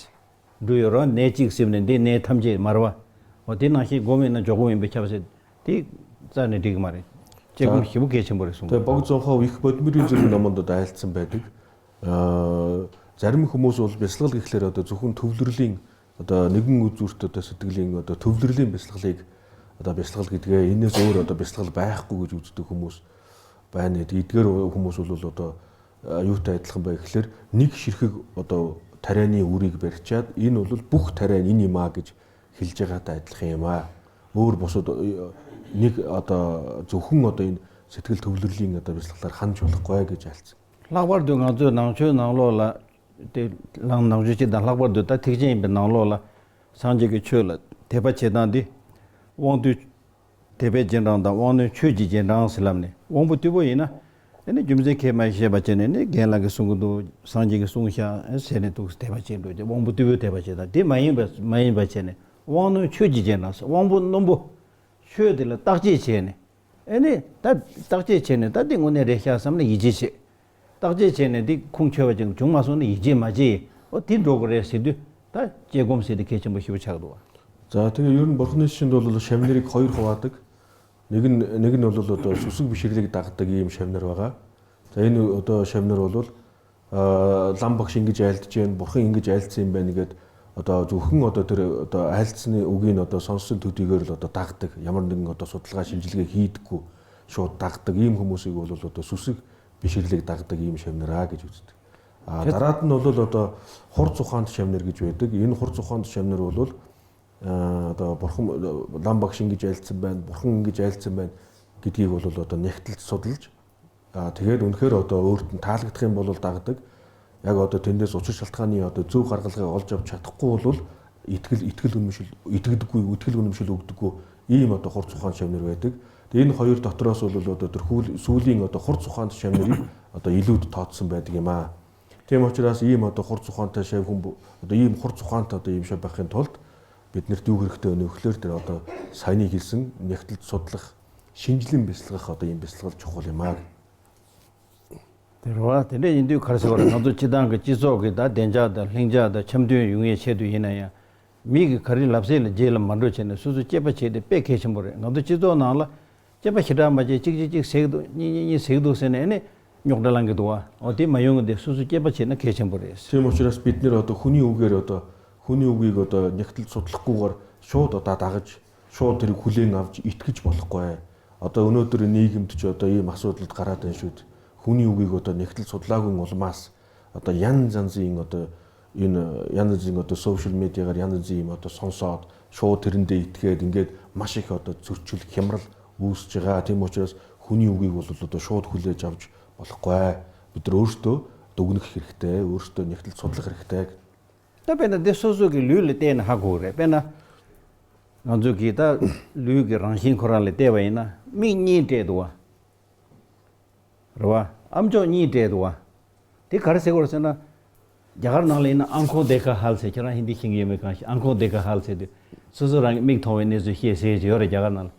འབྲུ་ཡོད་རོ་ནས་གཅིག་ཟིན་ནས་འདི་ནས་ཐམས་ཅད་མར་བ། འོ་དེ་ནང་བཞིན་སྒོམ་ཡིན་ན་འཇོག་སྒོམ་ཡིན་པའི་ཁྱབ་པ་ཟེར། དེ་རྩ་ནས་འགྲིག་གི་མ་རེད། དཔྱད་སྒོམ་ཞེ་པོ་གལ་ཆེན་པོ་རེད་གསུངས། དེ་བག་ཙོང་ཁ་བིག་པད་མི་རིགས་འཛིན་ནམ་མོ་འདི་ད་ཧལ་ཚིམ་པའི་དུས། ཨ་ཛར་མི་ཁོ་མོ་སོལ་བེ་སླག་ལི་ཁ་ལེ་ར་ད་ཛུ་ཁུང་ཐུབ་ལུར་ལིང་། ད་ནི་གུང་ངུ་ཙུར་ཏུ་ད་སི་ཏིག་ལིང་ད་ཐུབ་ལུར་ལིང་བེ་སླག་ལི་ད་བེ་སླག་ལི་དེ་ཡིན་ནི་ཟོ་ར་ད་བེ་སླག་ལི་བ་ཧ་ཀུ་གུ་ཅུ་ཙུ་ཏུ་ཁོ་མོ་སོ་བ་ནི་དེ་དེ་ར་ཁོ་མོ་སོལ་ལོ་ད་ཡུ་ད་ལྷག་བ་ཁ་ལེར་ནིག་ཤིར་ཁུག་ད་ཐ་ར་ནི་འུ་རིག་བེར་ཅད་ཡིན་ནོ་ལུལ་བུག་ཐ་ར་ནི་ནི་མ་གི་ཅི། ཤིལ་ལྕགས་ད་ལྷེ་མ། འུར་བོ་སོ་དོ། ནིག་ཨ་ད་ཛུ་ཁུང་ཨ་ད་ཡིན་སི་ཐིག་ཐུབ་ལུར་ལིང་ཨ་ད་བི་སི་ལྷག་ལྷར་ཧན་ཆོ་ལྷག་གོ་ཡ་གི་ཅལ་ཚིག་ལྷག་པར་དུ་ང་ཚོའི་ནང་ཆོས་ནང་ལོགས་ལ། དེ་ལང་ནང་ཆོས་སྤྱི་དང་ལྷག་པར་དུ་ད་ཐེག་ཆེན་ཡིན་པའི་ནང་ལོགས་ལ། སངས་རྒྱས་ཀྱི་ཆོས་ལ་དད་པ་བྱེད་སྟངས་འདི། དབང་དུས། དད་པའི་རྗེས་འབྲང་དང་དབང་རྣོན་ཆོས་ཀྱི་རྗེས་འབྲང་ཟེར་ལབ་ནས་དབང་པོ་རྟུལ་པོ་ཡིན་ན། ཨེ་ནི་རྒྱུ་མཚན་ཁས་མ་བཤད་པ་བྱས་ནས་ནི་རྒན་ལགས་ཀྱིས་གསུང་གི་འདུག་སངས་རྒྱས་ཀྱིས་གསུངས་ཤག་ཟེར་ནས་འདུག་དད་པ་བྱེད་འགྲོ་རྒྱུ་དབང་པོ་རྟུལ་པོའི་དད་པ་བྱེད་དང་དེ་མ་ཡིན་པ་མ་ཡིན་པ་བྱས་ནས་དབང་རྣོན་ཆོས་ཀྱི་རྗེས་འབྲང་ཟེར་དབང་པོ་རྣོན་པོ། ཆོས་དེ་ལ་བརྟག་དཔྱད་བྱས་ནས། ཨེ་ནི་ད་བརྟག་དཔྱད་བྱས་ནས་ད་དེ་དངོས་གནས་རེད་ཤག་བསམ་ན་ཡིད་ཆེས་བྱེད། བརྟག་དཔྱད་བྱས་ནས་འདི་ཁུངས་འཁྱོལ་བ་ཅིག་བྱུང་མ་སོང་ན་ཡིད་ཆེས་མ་བྱེད། ཨོ་དེ་འགྲོ་གི་རེད་ཟེར་དུས་ད་དཔྱད་སྒོམ་ཟེར་དེ་གལ་ཆེན་པོ་ཞེ་པོ་ཆགས་འདུག་བ། ད་དེ་ག་ཡུན་འབུར་ནི་ཤིན་ཏུ་ལོ་ལོ་ཤམ་ནི་རིགས་ཁོ་ཡུར་ཁོ་བ་དུག་ནི་གི་ནི་གི་ནོ་ལོ་ལོ་ཏོ་སུ་སུག་བི་ཤིར་ལིག་དག་དུག་ཡིམ་ཤམ་ནི་ར་བ་ག་ད་ཡིན་ནོ་ཏོ་ཤམ་ནི་ར་བ་ལོ། ལམ་བག་ཤིང་གི་ཅལ་ཅན་འབུར་ཤིང་གི་ཅལ་ཚིམ་བན་གི། ཨོ་ད་ཛུ་ཤིང་ཨོ་ད་དེར་ཨོ་ད་ཨལ་ཚི་ནི་ཨུ་གིན་ཨོ་ད་སོང་སི་ཐུ་ཏི་གེར་ལོ་ད་དག་དུག་ཡ་མར་འདི་ཨོ་ད་སོ་ཏི་ལ་ཤིན་ཅི་ལི་གི་ཧི་དུག་གུ་ཤོ་དག་དུག་ཡིམ་ཁུ་མུ་སི་གོ་ལོ་ལོ་ད་སུ་སི་བི་ཤིར་ལིག་དག་དུག་ཡིམ་ཤེམ་ནི་ར་གི་ཅུ་ཚི་དུག་ཨ་ད་ར་ཏི་ནོ་ལོ་ལོ་ད་ཧོར་ཚོ་ཁང་དུ་ཤེམ་ནི་ར་གི་ཅུ་དུག་ཡིན་ཧོར་ཚོ་ཁང་དུ་ཤེམ་ནི་ར་ལོ་ལོ། ཨ་ད་འབུར་ཤིང་ལམ་བག་ཤིང་གི་ཅལ་ཚིམ་བན་འབུར་ཤིང་གི་ཅལ་ཚིམ་བན་གི་དི་གོ་ལོ་ལོ་ད་ནེག་ཏི་སོ་ཏི་ལ་ཅི། ཨ་དེ་གའི་དོན་ཁེར་ཨོ་ཏོ་འུར་ཐ་ལིག་ཐེན་པོ་ལོ་ལྟ་གི་འདུག་ཡ་གི་ཨོ་ཏོ་དེ་འདྲའི་བཟོ་ཆུ་ཤལ་ཐ་ནི་ཨོ་ཏོ་ཛུ་གར་གལ་ལ་ཨོལ་ཅབ་ཆ་ཐག་གོ་ལོལ་ཡིད་ཐིག་ཡིད་ཐིག་ལུ་ནུ་ཤུལ་ཡིད་ཐིག་དུ་གུ་ཡིད་ཐིག་ལུ་ནུ་ཤུལ་ལུག་དུ་གུ་ཡིད་མ་ཏོ་ཧོར་ཚོ་ཁང་ཆབ་ནི་རེད་འདུག་དེ་ཡིན་ཧོ་ཡུར་ཏོ་ཏོ་ར་སོ་ལོ་ལོ་ཏོ་ཏོ་ཧུ་སུ་ལིང་ཨོ་ཏོ་ཧོར་ཚོ་ཁང་དུ་ཆབ་ནི་རེད་ཨོ་ཏོ་ཡིད་ལུག་ཏུ་ཐོག་ཚུམ་པ་དེ་གི་མ། དེ་མ་ཅི་ར་སི་ཡིད་མ་ཏོ་ཧོར་ཚོ་ཁང་དུ་ཆབ་ཧུམ་བུ་ཨོ་ཏོ་ཡིད་ཧོར་ཚོ་ཁང་དུ་ཏོ་ཡིད་ཤབ་པ་ཁན་ཐོལ། བིད་ནི་ཏུ་གིར་ཏོ་ནུ་ཁླེར་ཏེ་ཨོ་ཏོ་ས་ནི་གིར་སིང་ནེག་ཏི་སོ་ཏི་ལག་ཤིན་ཅི་ལིན་བི་སི་ལག་ཧ་ཏོ་ཡིན་བི་སི་ལག་ཆོག་ལེ་མ། དེ་རེད་བ། དེ་འདྲ་ཡིན་དུས་ག་རེ་ཟེར་བ་རེད། ང་ཚོ་སྤྱི་བཏང་གི་སྤྱི་ཚོགས་ཀྱི་ད་བདེ་འཇགས་དང་ལྷིང་འཇགས་དང་འཆམ་མཐུན་ཡོང་ཡའི་ཆེད་དུ་ཡིན་ན་ཡང་། མི་གི་ག་རེ་ལབ་སྲིད་ལ་རྗེས་ལ་མ་འགྲོ་བྱས་ནས་སོ་སོ་སྐྱོབ་པ་བྱེད་དེ་དཔེ་གལ་ཆེན་པོ་རེད། ང་ཚོ་སྤྱི་ཚོགས་ནང་ལ་སྐྱོབ་པ་ཞེ་དྲག་མ་བྱས། གཅིག་གཅིག་གཅིག་ཟེར་གི་འདུག་གཉིས་གཉིས་གཉིས་ཟེར་གི་འདུག་ཟེར་ནས་ཨ་ནི་རྙོག་དྲ་ལངས་གི་འདུག་བ། འོ་དེ་མ་ཡོང་གི་དེ་སོ་སོ་སྐྱོབ་པ་བྱས་ན་གལ་ཆེན་པོ་རེད། དེ་མ་ཤེས་ར་སྤེར་ནི་ར་ད་ཧུ་ནི་ཨུ་གེ་ར་ད་ཧུ་ནི་ཨུ་གེ་གི་ད་ཉག་ཐལ་ཚོད་ལྷག་གོ་གར་ཤོ་ད་ད་ད་གི་ཆི་ཤོ་དེར་ཁུ་ལེ་ངབ་ཅི་ཨིད་ཁི་ཅི་བ་ལྷག་གོ་ཨེ། ཨ་ད་ཨུ་ནོ་དེར་ནི་གིམ་དུ་ཆོ་ད་ཡེ་མ་སོ་དལ་ག་ར་ཏན་ཤུད་ཧུ་ནི་ཨུ་གེ་གི་ད་ཉག་ཐལ་ཚོད་ལྷག་གོ་ངོ་ལ་མ་སི། ཨ་ད་ཡན་ཛན་ཛི་ཡིན་ཨ་ད་ཡིན་ཡན་ཛན་ཛི་ཡིན་ཨ་ད་སོ་ཤལ་མི་ཌི་ཡ་གར་ཡན་ཛན་ཛི་ཡིན་ཨ་ད་སོང་སོ་ཤོ་དེར་འདི་ཨིད་ཁི་དེ་འགེད་མ་ཤི་ཤོ་ད་ཚུར་ཆུལ་ཁེམ་རལ་ཝུས་ཅི་ག་དེ་མོ་ཆི་ར་ཧུ་ནི་ཨུ་གེ་གི་ལོ་ལོ་ད་ཤོ་ཁུ་ལེ་ཅབ་ཅི་བ་ལྷག་གོ་ཨེ། བི་དར་ཨུར་སྟོ་དུག་ནི་ཁི་རིག་ཏེ་ཨུར་སྟོ་ཉག་ཐལ་ཚོད་ལྷག་རིག་ཏེ། ད་དཔེར་ན་འདི་སོ་སོ་གི་ལུས་ལ་བལྟས་ན་ཧ་གོ་གི་རེད། དཔེར་ན་ང་ཚོ་གི་ད་ལུས་ཀྱི་རང་བཞིན་ཁོ་རང་ལ་བལྟས་པ་ཡིན་ན་མིག་གཉིས་སྤྲད་འདུག་བ། རེད་བ། ཨམ་ཅོག་གཉིས་སྤྲད་འདུག་བ། དེ་ག་རེ་ཟེར་དགོས་རེད་ཟེར་ན། རྒྱ་གར་ནང་ལ་ཡིན་ན་ཨང་ཁོང་དེ་ཁ་ཧལ་ཟེར། ཁྱེད་རང་ཧིན་དི་ཤེས་ཀྱི་ཡོད་མེད་གང་ཤེས། ཨང་ཁོང་དེ་ཁ་ཧལ་ཟེར་དུས་སོ་སོ་རང་གི་མིག་མཐོང་བའི་གནས་ཚུལ་ཤེས་ཟེར་གྱི་ཡོད་རེད་རྒྱ་གར་ནང་ལ།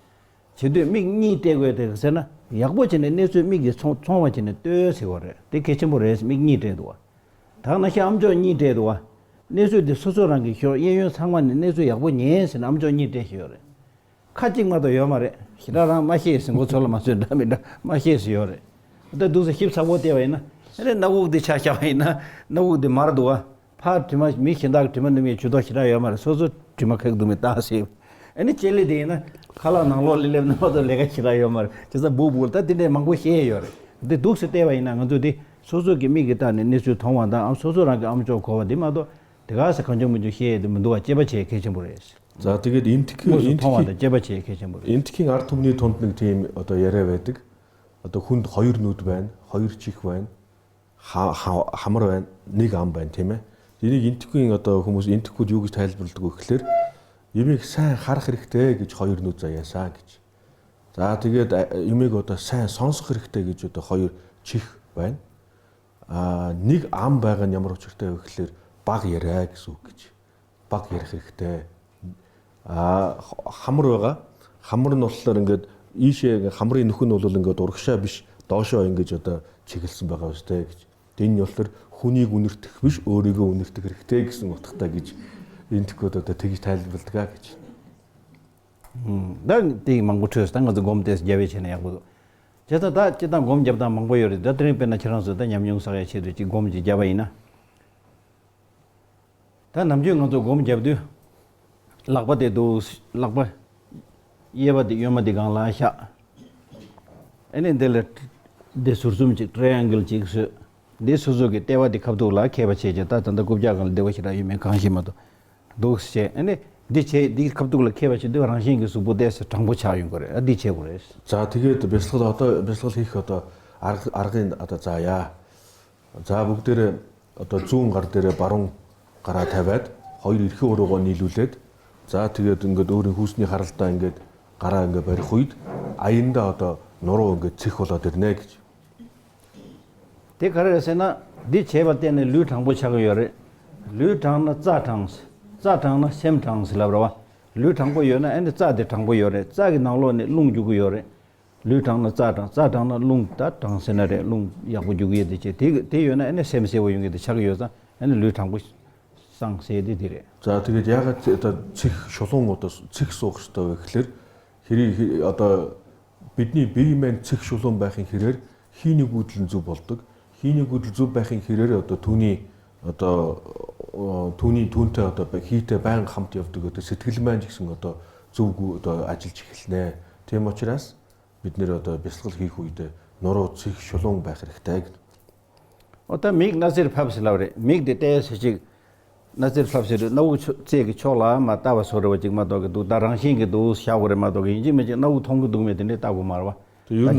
བྱེད་དུས་མིག་གཉིས་སྤྲད་དགོས་དེ་ཟེར་ན་ཡག་པོ་བྱས་ནས་གནས་ཚུལ་མིག་གིས་མཚོན་མཚོན་པ་བྱས་ནས་ལྟོས་ཟེར་བ་རེད། དེ་གལ་ཆེན་པོ་རེད། མིག་གཉིས་སྤྲད་འདུག་བ། ད་ནང་བཞིན་ཨམ་ཅོག་གཉིས་སྤྲད་འདུག་བ། གནས་ཚུལ་དེ་སོ་སོ་རང་གི་ཤོག་གཡས་གཡོན་ཚང་མ་ནས་གནས་ཚུལ་ཡག་པོ་ཉན་ཟེར་ནས་ཨམ་ཅོག་གཉིས་སྤྲད་ཤེས་ཡོད་རེད། ཁ་གཅིག་མ་གཏོགས་ཡོད་མ་རེད། ཞེ་དྲག་རང་མ་ཤེས་ཟིན་གོ་ཚོད་ལ་མ་ཚོད་འདྲ་མི་འདྲ་མ་ཤེས་སུ་ཡོད་རེད། ད་འདུག་སེ་ཞིབ་ཚགས་པོ་བལྟས་པ་ཡིན་ན་ཨ་ནི་སྣ་བུག་དེ་ཆ་བཞག་པ་ཡིན་ན་སྣ་བུག་དེ་མར་འདུག་བ། ཕར་དྲི་མ་མི་གཞན་དག་གི་དྲི་མ་ནུབ་ཡས་ཇུས་གཏོགས་ཞེ་དྲག་ཡོད་མ་རེད། སོ་སོ་དྲི་མ་ཁེག་འདུག་མི་ལྟ་ཟེར། ཨ་ནི་ལྕེ་ལེ་དེ་ཡིན་ན་ཁ་ལག་ནང་ལོགས་ལ་སླེབས་ན་མ་གཏོགས་ལས་ཀ་ཞེ་དྲག་ཡོད་མ་རེད། བྱས་ཙང་སྦུག་སྦུག་ལ་ད་དེ་འདྲས་མང་པོ་བཤད་ཡས་ཡོད་རེད། འདི་འདུག་སེ་བལྟས་པ་ཡིན་ན་ང་ཚོ་འདི་སོ་སོ་གི་མིག་གིས་བལྟས་ནས་གནས་ཚུལ་མཐོང་བ་དང་ཨ་སོ་སོ་རང་གི་ཨམ་ཅོག་གོ་བ་འདི་མ་གཏོགས་དེ་ག་ས་གང་བྱུང་མི་བྱུང་བཤད་ཡས་དེ་མི་འདུག་བ། དཔྱད་པ་བྱེད་ཡས་གལ་ཆེན་པོ་རེད། За, тэгээд энтхи, དངོས་སུ་энтхи, མཐོང་བ་དང་དཔྱད་པ་བྱེད་ཡས་གལ་ཆེན་པོ་རེད། энтхи ард түмний тонтныг тийм одоо яриа байдаг. Одоо хүнд хоёр нүд байна, хоёр чих байна, ха- ха- хамар байна, нэг ам байна, тийм ээ. Энийг энтхигийн одоо хүмүүс энтхүүд юу гэж тайлбарладаг вэ гэхээр юмыг сайн харах хэрэгтэй гэж хоёр нүд заяасан гэж. За, тэгээд а- юмыг одоо сайн сонсох хэрэгтэй гэж одоо хоёр чих байна. А, нэг ам байгаа нь ямар учиртай вэ гэхээр баг яриа гэсэн үг гэж. Баг ярих хэрэгтэй. А, х- хамар байгаа. Хамар нь болохоор ингээд ийшээ ингээд хамрын нүх нь бол ингээд урагшаа биш, доошоо ингэж одоо чиглэсэн байгаа үстэй гэж. Тэний болохоор хүнийг үнэртэх биш, өөрийгөө үнэртэх хэрэгтэй гэсэн утгатай гэж энтхүүд одоо тэгж тайлбарладаг гэж. Мм, да, དེ་མང་པོ་འཕྲོས་ད་ང་ཚོ་སྒོམ་དེ་རྒྱབ་ཡས་བྱས་ན་ཡག་པོ་འདུག་བྱས་ཙང་ད་སྤྱི་བཏང་སྒོམ་རྒྱབ་སྟངས་མང་པོ་ཡོད་རེད། ད་དེ་རིང་དཔེར་ན་ཁྱེད་རང་ཚོ་ད་ཉམས་མྱོང་བསགས་ཡས་ཆེད་དུ་ཅིག་སྒོམ་ཅིག་རྒྱབ་པ་ཡིན་ན། ད་ནམ་རྒྱུན་ང་ཚོ་སྒོམ་རྒྱབ་དུས་ལག་པ་དེ་འདུག་ལག་པ་གཡས་པ་དེ་གཡོན་མ་དེ་སྒང་ལ་བཞག་ཨ་ནི་འདི་ལ་འདི་ཟུར་གསུམ་ཅིག་ཊ་རའི་ཨེང་གལ་ཅིག་བཟོས། འདི་སོ་སོ་གི་ལྟེ་བ་འདི་ཁ་ཐུག་ལ་ཁེལ་བ་བྱས་ཀྱང་ད་ད་ལྟ་རྐུབ་བཀྱག་སྒང་ལ་བདེ་བ་ཞེ་དྲག་ཡོད་མེད་གང་ཤེས་མ་གཏོགས། འདུག་སེ་བྱས་ཨ་ནི་འདི་བྱས་འདི་ཁ་ཐུག་ལ་ཁེལ་བ་བྱས་དུས་རང་བཞིན་གྱི་གཟུགས་པོ་ཏོག་ཙམ་དྲང་པོ་ཆགས་ཡོང་གི་རེད། ཨ་འདི་བྱེད་དགོས་རེད། За, тэгээд бясалгал одоо бясалгал хийх одоо арга- аргын одоо заяа. За, бүгдээрээ одоо зүүн гар дээрээ баруун гараа тавиад хоёр эрхээ уруугаа нийлүүлээд, за, тэгээд ингээд өөрийн хүүсний харалтаа ингээд гараа ингээд барих үед аянда одоо нуруу ингээд цэх болоод ирнэ гэж. དེ་ག་རེ་རེད་ཟེར་ན། འདི་བྱས་པ་བརྟེན་ནས་ལུས་དྲང་པོ་ཆགས་ཀྱི་ཡོད་རེད། ལུས་དྲང་ན་རྩ་དྲང་། རྩ་དྲང་ན་སེམས་དྲང་ཟེར་ལབ་རེད་བ། ལུས་དྲང་པོ་ཡོད་ན་ཨ་ནི་རྩ་དེ་དྲང་པོ་ཡོད་རེད། རྩ་གི་ནང་ལོགས་ནས་རླུང་རྒྱུག་གི་ཡོད་རེད། ལུས་དྲང་ན་རྩ་དྲང་། རྩ་དྲང་ན་རླུང་ད་དྲང་ཟེར་ན་རེད། རླུང་ཡག་པོ་རྒྱུག་གི་ཡོད་དེ་བྱས་དེ་དེ་ཡོད་ན་ཨ་ནི་སེམས་གསལ་པོ་ཡོང་གི་དེ་ཆགས་ཀྱི་ཡོད་ཙང་ཨ་ནི་ལུས་དྲང་པོ་བསྲང་ཟེར་དེ་དེ་རེད། За, тэгээд яагаад ц- одоо цэх шулуун одоо цэх суух ёстой вэ гэхээр хэрэг одоо бидний бие маань цэх шулуун байхын хэрээр хийний гүйдэл нь зөв болдог. Хийний гүйдэл зөв байхын хэрээр одоо түүний одоо түүний түүнтэй одоо хийтэй байнга хамт явдаг одоо сэтгэл маань ч гэсэн одоо зөв одоо ажиллаж эхэлнэ. Тийм учраас бид нэр одоо бясалгал хийх үедээ нуруу цэх шулуун байх хэрэгтэй гэдэг. Одоо миг назир папс лаври. Миг дэ тэс чиг назир папс рэ наук цэг чола ма тава сорова чиг ма дога ду дараншин гэ ду шавгре ма дога инжи мэ чиг наук тонг дуг мэ дэ не тагу марва. Юу нь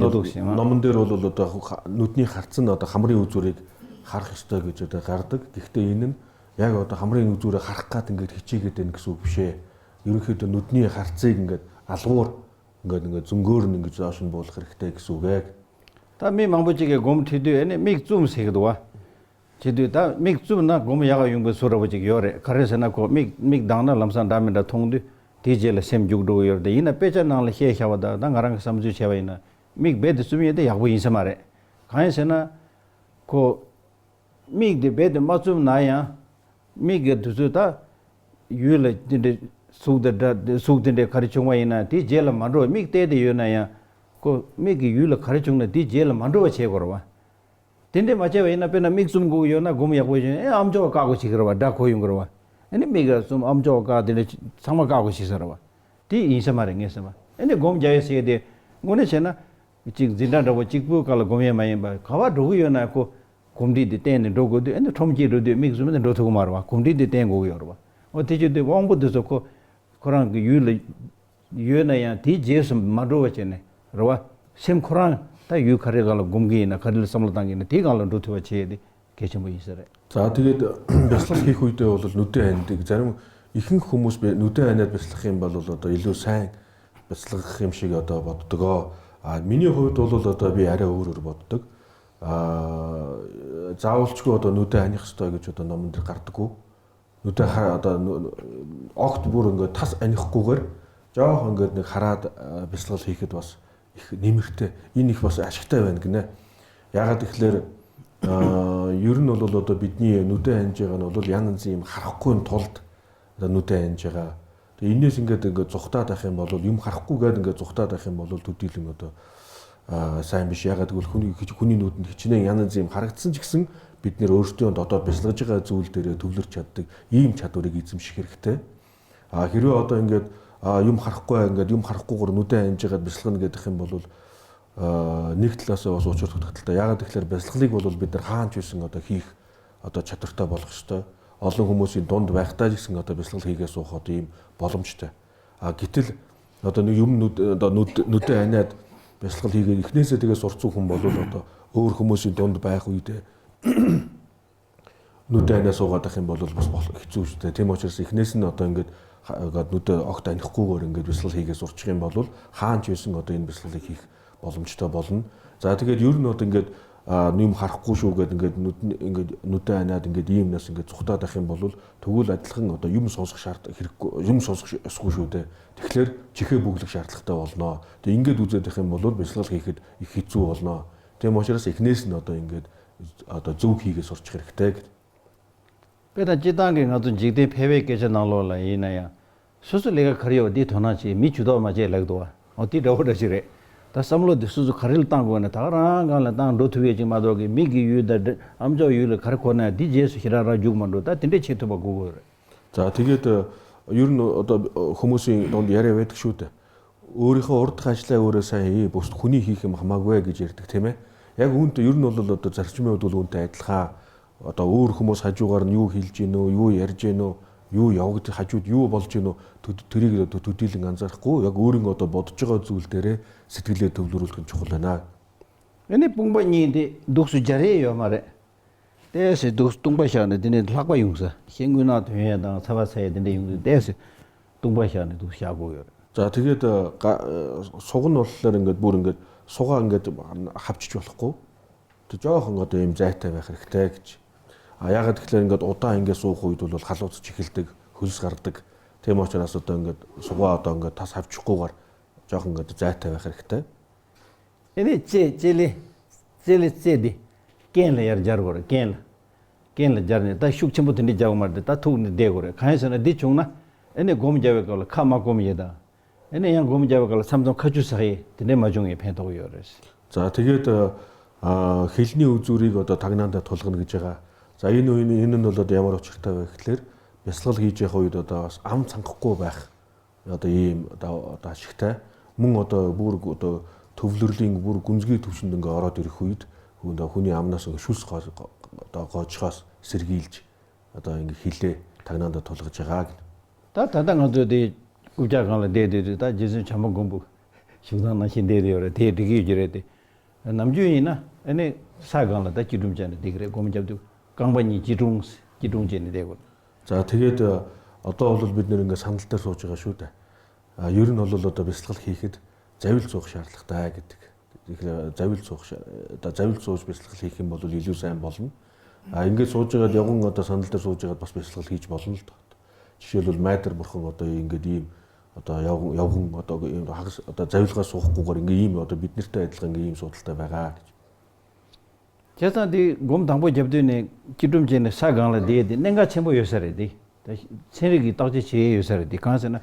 номон дээр бол одоо нүдний харц нь одоо хамрын үзүүрийг харах ёстой гэж одоо гардаг. Гэхдээ энэ нь яг одоо хамрын үзүүрийг харах гад ингээд хичээгээд байна гэсэн үг бишээ. Ерөнхийдөө нүдний харцыг ингээд албуур ингээд ингээд зүнгөөр нь ингээд зоош нь буулах хэрэгтэй гэсэн үг ээ. Та ми мамбучигээ гом тидү эне миг цум сэгдва. Тидү та миг цум на гом яга юнгбэ сурабучиг ёре. Каресена ко миг миг дана ламсан даминда тонгдү. Тиджела сем жугдуг ёрде. Ина печа нанла хе хява да да гаранг самзу чева ина. Миг бед цум еде ягбу инсамаре. Кайсена ཁོ་མིག་དེ་རྦད་དེ་མ་བཙུམ་ན་ཡང་། མིག་གི་དུས་ཚོད་ད་ཡུལ་ལ་དེ་འདྲའི་གཟུགས་དེ་འདྲ་གཟུགས་དེ་འདྲའི་ག་རེ་བྱུང་བ་ཡིན་ན་དེའི་རྗེས་ལ་མ་འགྲོ་བ། མིག་གཏད་དེ་ཡོད་ན་ཡང་ཁོ་མིག་གི་ཡུལ་ལ་ག་རེ་བྱུང་ན་དེའི་རྗེས་ལ་མ་འགྲོ་བ་བྱེད་དགོས་རེད་བ། དེ་འདྲས་མ་བྱས་པ་ཡིན་ན། དཔེར་ན་མིག་བཙུམ་དགོས་ཀྱི་ཡོད་ན་སྒོམ་ཡག་པོ་བྱས་ན། ཨེ་ཨམ་ཅོག་བཀག་དགོས་བྱེད་ཀྱི་རེད་བ། སྒྲ་གོ་ཡོང་གི་རེད་བ། ཨ་ནི་མིག་ག་བཙུམ། ཨམ་ཅོག་བཀག་དེ་འདྲས་ཚང་མ་བཀག་དགོས་བྱེད་ས་རེད་བ། དེ་ཡིན་ས་མ་རེད་ངས་བསམ་པ། ཨ་ནི་སྒོམ་རྒྱག་ཡས་ཟེར་དེ་དངོས་གནས་བྱས་ན། གཅིག་འཛིན་གྲྭ་འདྲ་པོ་གཅིག་པུའི་སྐབས་ལ་སྒོམ་ཡས་མ་ཡིན་པ། ག་པར་འགྲོ་གི་ཡོད་ན་ཁོ་གོམས་འདྲིས་དེ་བསྟེན་ནས་འགྲོ་དགོས་དུས། ཨ་ནི་ཁྲོམ་གྱིས་འགྲོ་དུས་མིག་བཙུམ་ནས་འགྲོ་ཐུབ་ཀྱི་མ་རེད་བ། གོམས་འདྲིས་དེ་བསྟེན་དགོས་ཀྱི་ཡོད་རེད་བ། འོ་དེ་བྱེད་དུས་དབང་པོ་དེ་ཚོ་ཁོ་ཁོ་རང་གི་ཡུལ་ལ་ཡོད་ན་ཡང་དེའི་རྗེས་སུ་མ་འགྲོ་བ་བྱས་ནས་རེད་བ། སེམས་ཁོ་རང་ད་ཡུལ་ག་རེ་སྒང་ལ་སྒོམ་གྱི་ཡིན་ན། ག་རེ་ལ་བསམ་བློ་བཏང་གི་ཡིན་ན། དེའི་སྒང་ལ་འགྲོ་ཐུབ་པ་བྱེད་ཡས་དེ་གལ་ཆེན་པོ་ཡིན་ས་རེད། ད་དེ་གའི་བེ་སླག་ལྷའི་ཁུལ་དེ་འོ་ལོ་ནུས་ལྡན་ཨ་ནེ་དེ་ཛ་རུང་ཡིག་ཤིང་ཁོ་མོས་བེ་ནུས་ལྡན་ཨ་ནེ་བེ་སླག་ཡིན་པ་ལོ་ལོ་ད་ཡིད་ལུ་སེང་བེ་སླག་ཡིན་ཞིག་ཡོད་ད་བ་དུ་གོ། ཨ་མི་ཉོ་ཧོ་དོ་ལོ་ལོ་ད་བེ་ཨ་རེ་འུ་རུ་རུ་བ་དུ་དུག། ཨ་ཛ་འོལ་ཆུ་གོ་ད་ནུས་ལྡན་ཨ་ནེ་ཁ་སྟོ་གི་ཆུ་ད་ནམ་འདི་གར་དུ་གོ། ནུས་ལྡན་ཧ་ད་ནུ་ཨོག་ཏུ་བུ་རུ་གི་ཐ་ས་ཨ་ནེ་ཁུ་གར་ཅོ་ཧང་གི་ནི་ཧ་ར་ད་བེ་སླག་ལྷའི་ཁུལ་དུ་བ་ས། ནི་མིར་ཏེ་ཡིན་ནི་ཁ་སེ་ཨ་ཤིག་ཏེ་བན་གི་ནེ། ཡ་ག་དེ་ཁ་ལེར་ཡུ་རིན་ནོ་ལོ་ལོ་ཏོ་བིད་ནི་ནུ་ཏེ་ཨན་ཅེ་ག་ནོ་ལོ་ཡང་ནན་ཙི་ཡིམ་ཧར་ཁོ་ཐོལ་ཏེ་ནུ་ཏེ་ཨན་ཅེ་ག་ཏེ་ཡིན་ནི་སིང་ག་དེ་ག་ཙོག་ཏ་ཏ་ཧེ་མ་ལོ་ཡུམ་ཧར་ཁོ་ག་དེ་ག་ཙོག་ཏ་ཏ་ཧེ་མ་ལོ་ཏུ་ཏི་ལི་ནོ་ཏོ་སན་བི་ཤི་ཡ་ག་དེ་ག་ཁུ་ནི་ཁུ་ཁུ་ནི་ནུ་ཏེ་ཁི་ནེ་ཡང་ནན་ཙི་ཡིམ་ཧར་ཙིན་ཅིག་སིང་བིད་ནི་རོ་ཏོ་ཏོ་ཏོ་བེ་སི་ལ་ཅི་ག་ཙུལ་ཏེ་རེ་ཐུབ་ལུར་ཆད་དེ་ཡིམ་ཆད་དོ་རེ་གི་ཙིམ་ཤི་ཁེར་ཁི་ཏེ། ཨ་ཧི་རུ་ཨ་ཏོ་ཨིན་གེད་ཨ་ཡུམ་ཧར་ཀོ་ཨིན་གེད་ཡུམ་ཧར་ཀོ་གོར་ནུ་ཏེ་ཨིན་ཅི་གེད་བེ་སི་ལག་ཨིན་གེད་ཏེ་ཁེམ་བོ་ལུལ། ཨ་ནིག་ཏི་ལ་སོ་བ་སོ་ཆོར་ཐུག་ཐུག་ཏི་ལྟ་ཡ་ག་ཏི་ཁེར་བེ་སི་ལག་ལིག་བོ་ལུལ་བི་ཏར་ཧན་ཆོས་སིང་ཨ་ཏོ་ཧིག་ཨ་ཏོ་ཆ་ཏུར་ཏ་བོ་ལག་སྟ། ཨ་ལུ་ཧུ་མོ་སིན་དོན་དུ་བེ་ཁ་ཏ་ཞིག་སིང་ཨ་ཏོ་བེ་སི་ལག་ལིག་གེ་སོ་ཁོ་ཏེ་ཡིན་བོ་ལུམ་ཆི་ཏེ། ཨ་གི་ཏི་ལ་ཨ་ཏོ་ནུ་ཡུམ་ནུ་ཏེ་ནུ་ཏེ་ཨིན་ནེད་བེ་སི་ལག་ལིག་གེ་ཡིག་ནེ་སེ་ཏེ་གེ་སོར་ཚུག་ཧུམ་བོ་ལུལ་ཨ་ཏོ་ཨོ་ཧུ་མོ་སིན་དོན་དུ་བེ་ཁོ་ཡི་ཏེ། ནུ་ཏེ་ཨ་ནེ་སོ་ག་ཏ་ཁེམ་བོ་ལུལ་བོ་སི་བོ་ལུལ་ཁི་ཙུ་ཞུ་ཏེ་ཏེ་མོ་ཆེར་སི་ཁི་ནེ་སི་ནོ་ཏོ་ཨིན་གེད་ནུ་ཏེ་ཨོག་ཏ་ནི་ཁུ་གོ་རིང་གེད་བེ་སི་ལག་ལིག་གེ་སོར་ཆི་ཁེམ་བོ་ལུལ་ཧན་ཆོས་སིང་ཨ་ཏོ་ཨིན་བེ་སི་ལག་ལིག་ཧིག་བོ་ལུམ་ཆི་ཏོ་བོ་ལུན། ཛ་ཏི་གེད་ཡུར་ནོ་ཏེ་ཨིན་གེད་ཨ་ནུ་ཡུམ་ཧར་ཀོ་ཤོ་གེད་ཨིན་གེད་ནུ་ཏེ་ཨ་ནེ་ཏེ་ཨིན་གེད་ཡིམ་ནེ་སིང་གེད་ཙོག་ཏ་ཏ་ཁེམ་བོ་ལུལ་ཐུ་གུ་ལ་ཏི་ལག་ཨ་ཏོ་ཡུམ་སོ་སོག་ཤར་ཏ་ཧིར་ཀོ་ཡུམ་སོ་སོག་ཤོ་ཤོ་ཏེ་ཏི་ཁེར་ཅི་ཁེ་བུག་ལག་ཤར་ཏ་ལག་ཏ་བོ་ལུན་ནོ། ཏེ་ཨིན་གེད་དུ་ཙེ་ཏ་ཁེམ་བོ་ལུལ་བེ་སི་ལག་ལིག་ཧིག་ཧིག་ཙུ་བོ་ལུན་ནོ། ཏེ་མོ་ཆེར་སི་ཁི་ནེ་སི་ནོ་ཏོ་ཨིན་གེད་ཨ་ཏོ་ཛུག་ཧིག་གེ་སོར་ཆི་ཁེར་ཁི་ཏེ་གེད། དཔེ་དང་སྤྱིར་བཏང་གི་ང་ཚོ་འཇིག་རྟེན་ཕལ་པའི་སྐད་ཆ་ནང་ལོགས་ལ་ཡིན་ན་ཡང་། སོ་སོ་ལས་ཀ་ག་རེ་ཡོད་པ་འདི་དོ་སྣང་བྱེད། མི་ཇུས་གཏོགས་མ་བྱེད་ལབ་འདུག་བ། འོ་དེ་འདྲ་བོ་འདྲ་ཞིག་རེད། ད་བསམ་བློ་འདི་སོ་སོ་ག་རེ་ལ་བཏང་དགོས་ན་ད་ག་རང་སྒང་ལ་བཏང་འགྲོ་ཐུབ་ཡས་ཅིག་མ་གཏོགས་ཀྱི་མི་གི་ཡུལ་དང་ཨམ་ཅོག་ཡུལ་ལ་ག་རེ་གོ་ན་འདི་རྗེས་སུ་ཞེ་དྲག་རང་རྒྱུག་མ་འགྲོ། ད་དེ་འདྲས་བྱེད་ཐུབ་པ་དགོས་དགོས་རེད། ཛ་ཏི་གེད་ཡུར་ནོ་ཨ་ཏོ་ཧུ་མོ་སིན་དོན་དུ་ཡ་རེ་བེ་ཏི་ཤུ་ཏེ། འུ་རི་ཁ་འོར་ཐ་ཤི་ལ་འུ་རི་སན་ཧེ་བོ་སི་ཁུ་ནི་ཧི་ཁེ་མ་ཧ་མ་གོ་ཡ་གི་ཅེར་ཏིག་ཐེ་མེ། ཡ་གི་འུན་ཏེ་ཡུར་ནོ་ལོ་ལོ་ཏོ་ཛར་ཅི་མེ་བོ་ཏོ་ལུན་ཏ་ཡ་ཏི་ལ་ཁ། ཨ་ཏོ་འུ་རི་ཁུ་མོ་ས་ཅུ་གར་ནི་ཡུ་ཧིལ་ཅེ་ནོ་ཡུ་ཡར་ཅེ་ནོ་ཡུ་ཡའོ་གི་ཏི་ཧ་ཅུ་ཡུ་བོལ་ཅེ་ནོ་ཏུ་ཏུ་རི་གི་ཏོ་ཏུ་ཏི་ལི་ང་ཛར་ཀོ། ཡ་གི་འུ་རི་ངོ་ཏོ་བོ་ཏོ་ཅི་ག་ཙུག་ལ་ཏེ་རེ་སི་ཏི་ལེ་ཐུབ་ལུ་རུལ་ཁན་ཆོག་ལ་ན། ཨ་ནི་དཔུང་པ་གཉིས་དེ་འདུག་སུ་སྦྱར་ཡས་ཡོད་མ་རེད། ཏེ་སེ་འདུག་སྟོང་པ་བཞག་ནས་དེ་ནས་ལྷག་པ་ཡོང་ས་ཤེས་ངུས་ནག་ཐོན་ཡས་དང་ཚ་བ་ཚ་ཡས་དེ་འདྲ་ཡོང་དུས་ཏེ་སེ་སྟོང་པ་བཞག་ནས་འདུག་བཞག་དགོས་ཡོད་རེད། ཛ་ཏི་གེད་ཀ་སོག་ནོ་ལྷ་རིང་གེད་བུ་རིང་གེད་སོག་ཨིན་གེད་ཧབ་ཅི་ཅོ་ལྷག་གོ། ཏེ་ཅོ་ཧང་ག་ཏེ་ཡིམ་ཛ་ཏེ་བེ་ཁར་ཁི་ཏེ་གེད། ཨ་ཡ་ག་ཏི་ཁི་ལེ་རིང་གེད་ཨོ་ཏ་ཨིན་གེད་སོ་ཁོ་ཡི་ཏོ་ལོ་ཁ་ལོ་ཚ་ཅི་ཁིལ་ཏིག་ཧུལ་སི་གར་ཏིག་ཏེ་མོ་ཆ་ལ་སོ་ཏོ་ཨིན་གེད་སོག་ཨ་ཏོ་ཨིན་གེད་ཐ་ས་ཧབ་ཅི་ཀོ་གར་ཅོ་ཧང་ག་ཏེ་ཛ་ཏེ་བེ་ཁར་ཁི་ཏེ། ཨེ་ནི་ལྕེ་ལྕེ་ལེ། ལྕེ་ལེ་ལྕེ་འདི། རྐན་ལ་ཡར་སྦྱར་དགོས་རེད། རྐན་ལ། རྐན་ལ་སྦྱར་ནས་ད་ཤུགས་ཆེན་པོ་དེ་འདྲ་རྒྱག་དགོས་མ་རེད། ད་ཐུག་ནས་བསྡད་དགོས་རེད། གང་ཡིན་ཟེར་ན་འདི་བྱུང་ན། ཨེ་ནི་སྒོམ་རྒྱག་པའི་སྐབས་ལ་ཁ་མ་སྐོམ་ཡས་དང་། ཨེ་ནི་ཡང་སྒོམ་རྒྱག་པའི་སྐབས་ལ་མཚམས་མཚམས་ཁ་ཆུ་ཟག་ཡས་དེ་འདྲ་མ་བྱུང་ཡས་ཕན་ཐོགས་ཡོད་རེད། ཛ་ཏི་གེད་ཨ་ཧིལ་ནི་འུ་ཙུ་རི་གོ་ད་ཐག་ནང་ད་ཐོ་ལག་ནི་གི་ཅི་ག་ཛ་ཡིན་ནོ་ཡིན་ནོ་ཡིན་ནོ་ལོ་ད་ཡ་མ་རོ་ཆིར་ད་བེ་ཁི་ལེར་བེ་སི་ལག་ལྷའི་ཅེ་ཧོ་ཡི་ད་ད་ཨམ་ཚང་ཁོ་བེ། ཡ་ད་ཡིན་ད་ད་ཞིག་ད་མུང་ངོ་ད་བུར་གོ་ད་ཐུབ་ལུར་ལིང་བུར་ཀུན་གྱི་ཐུབ་ཤིན་དུ་ག་ར་དེར་ཤུ་ཡིད་ཧུ་ད་ཧུ་ནི་ཨམ་ན་སང་ཤུ་སི་ཁ་ད་གོ་ཆི་ཁ་སེར་གིལ་ཅི་ད་ཡིན་གི་ཧི་ལེ་ཐག་ནང་ད་ཐོ་ལག་ཅི་ག་གི། ད་ད་ལྟ་ང་ཚོ་དེ་རྐུབ་བཀྱག་སྒང་ལ་བསྡད་དེ་དུས་ད་རྗེ་བཙུན་བྱམས་པ་མགོན་པོ་བཞུགས་སྟངས་ནང་བཞིན་བསྡད་དེ་ཡོད་རེད། དེ་འགྲིག་གི་ཡོད་ཀྱི་རེད་དེ། ནམ་རྒྱུན་ཡིན་ན་ཨ་ནི་ས་སྒང་ལ་ད་སྐྱིལ་ཀྲུང་བྱས་ནས་བསྡད་ཀྱི་རེད། སྒོམ་རྒྱབ་དུས་རྐང་པ་གཉིས་སྐྱིལ་ཀྲུང་སྐྱིལ་ཀྲུང་བྱས་ནས་བསྡད་དགོས། ཛ་ཏི་གེད་ཨ་ཏོ་ཨོ་ལུལ་བིད་ནི་རིང་ག་སན་ལྟར་སོ་ཅི་ག་ཤུ་ཏེ། ཡུ་རི་ནོ་ལོ་ལོ་ཏོ་བེ་སི་ལག་ལྷའི་ཁེད་ཛ་བིལ་ཚོགས་ཤར་ལྷག་ད་གི་ཏིག་ཛ་བིལ་ཚོགས་ཤར་ད་ཛ་བིལ་ཚོགས་བེ་སི་ལག་ལྷའི་ཁེད་བོ་ལུ་ལི་ལུ་སན་བོ་ལུན། ཨ་ཡིན་གེད་སོ་ཅི་ག་དེ་གོང་ང་ད་སན་ལྟར་སོ་ཅི་ག་བེ་སི་ལག་ལྷའི་ཅི་བོ་ལུན་ལྟ། ཅི་ཤེས་ལུལ་མ་ཡ་ཏར་བོར་ཁོ་ང་ད་ཡིན་གེད་ཡིམ། ཨ་ད་ཡ་གུང་ཡ་གུང་ང་ད་གི་ཡིམ་ཧ་གི་ཨ་ད་ཛ་བིལ་ཁ་སོག་ཀོ་གར་ཡིན་གེད་ཡིམ། ཨ་ད་བིད་ནི་ལྟ་ཡ་ཏི་ལག་ཡིན་གེད་ཡིམ་སོ་ཏི་ལྟ་བེ་ག་ཏི། བྱས་ཙང་དེ་སྒོམ་དང་པོ་རྒྱབ་དུས་ནས་སྐྱིལ་ཀྲུང་བྱས་ནས་ས་སྒང་ལ་བསྡད་དེ་གནད་འགག་ཆེན་པོ་ཡོད་ས་རེད་དེ། ད་ཚན་རིག་གི་བརྟག་དཔྱད་བྱེད་ཡས་ཡོད་ས་རེད་དེ། གང་ཟེར་ན།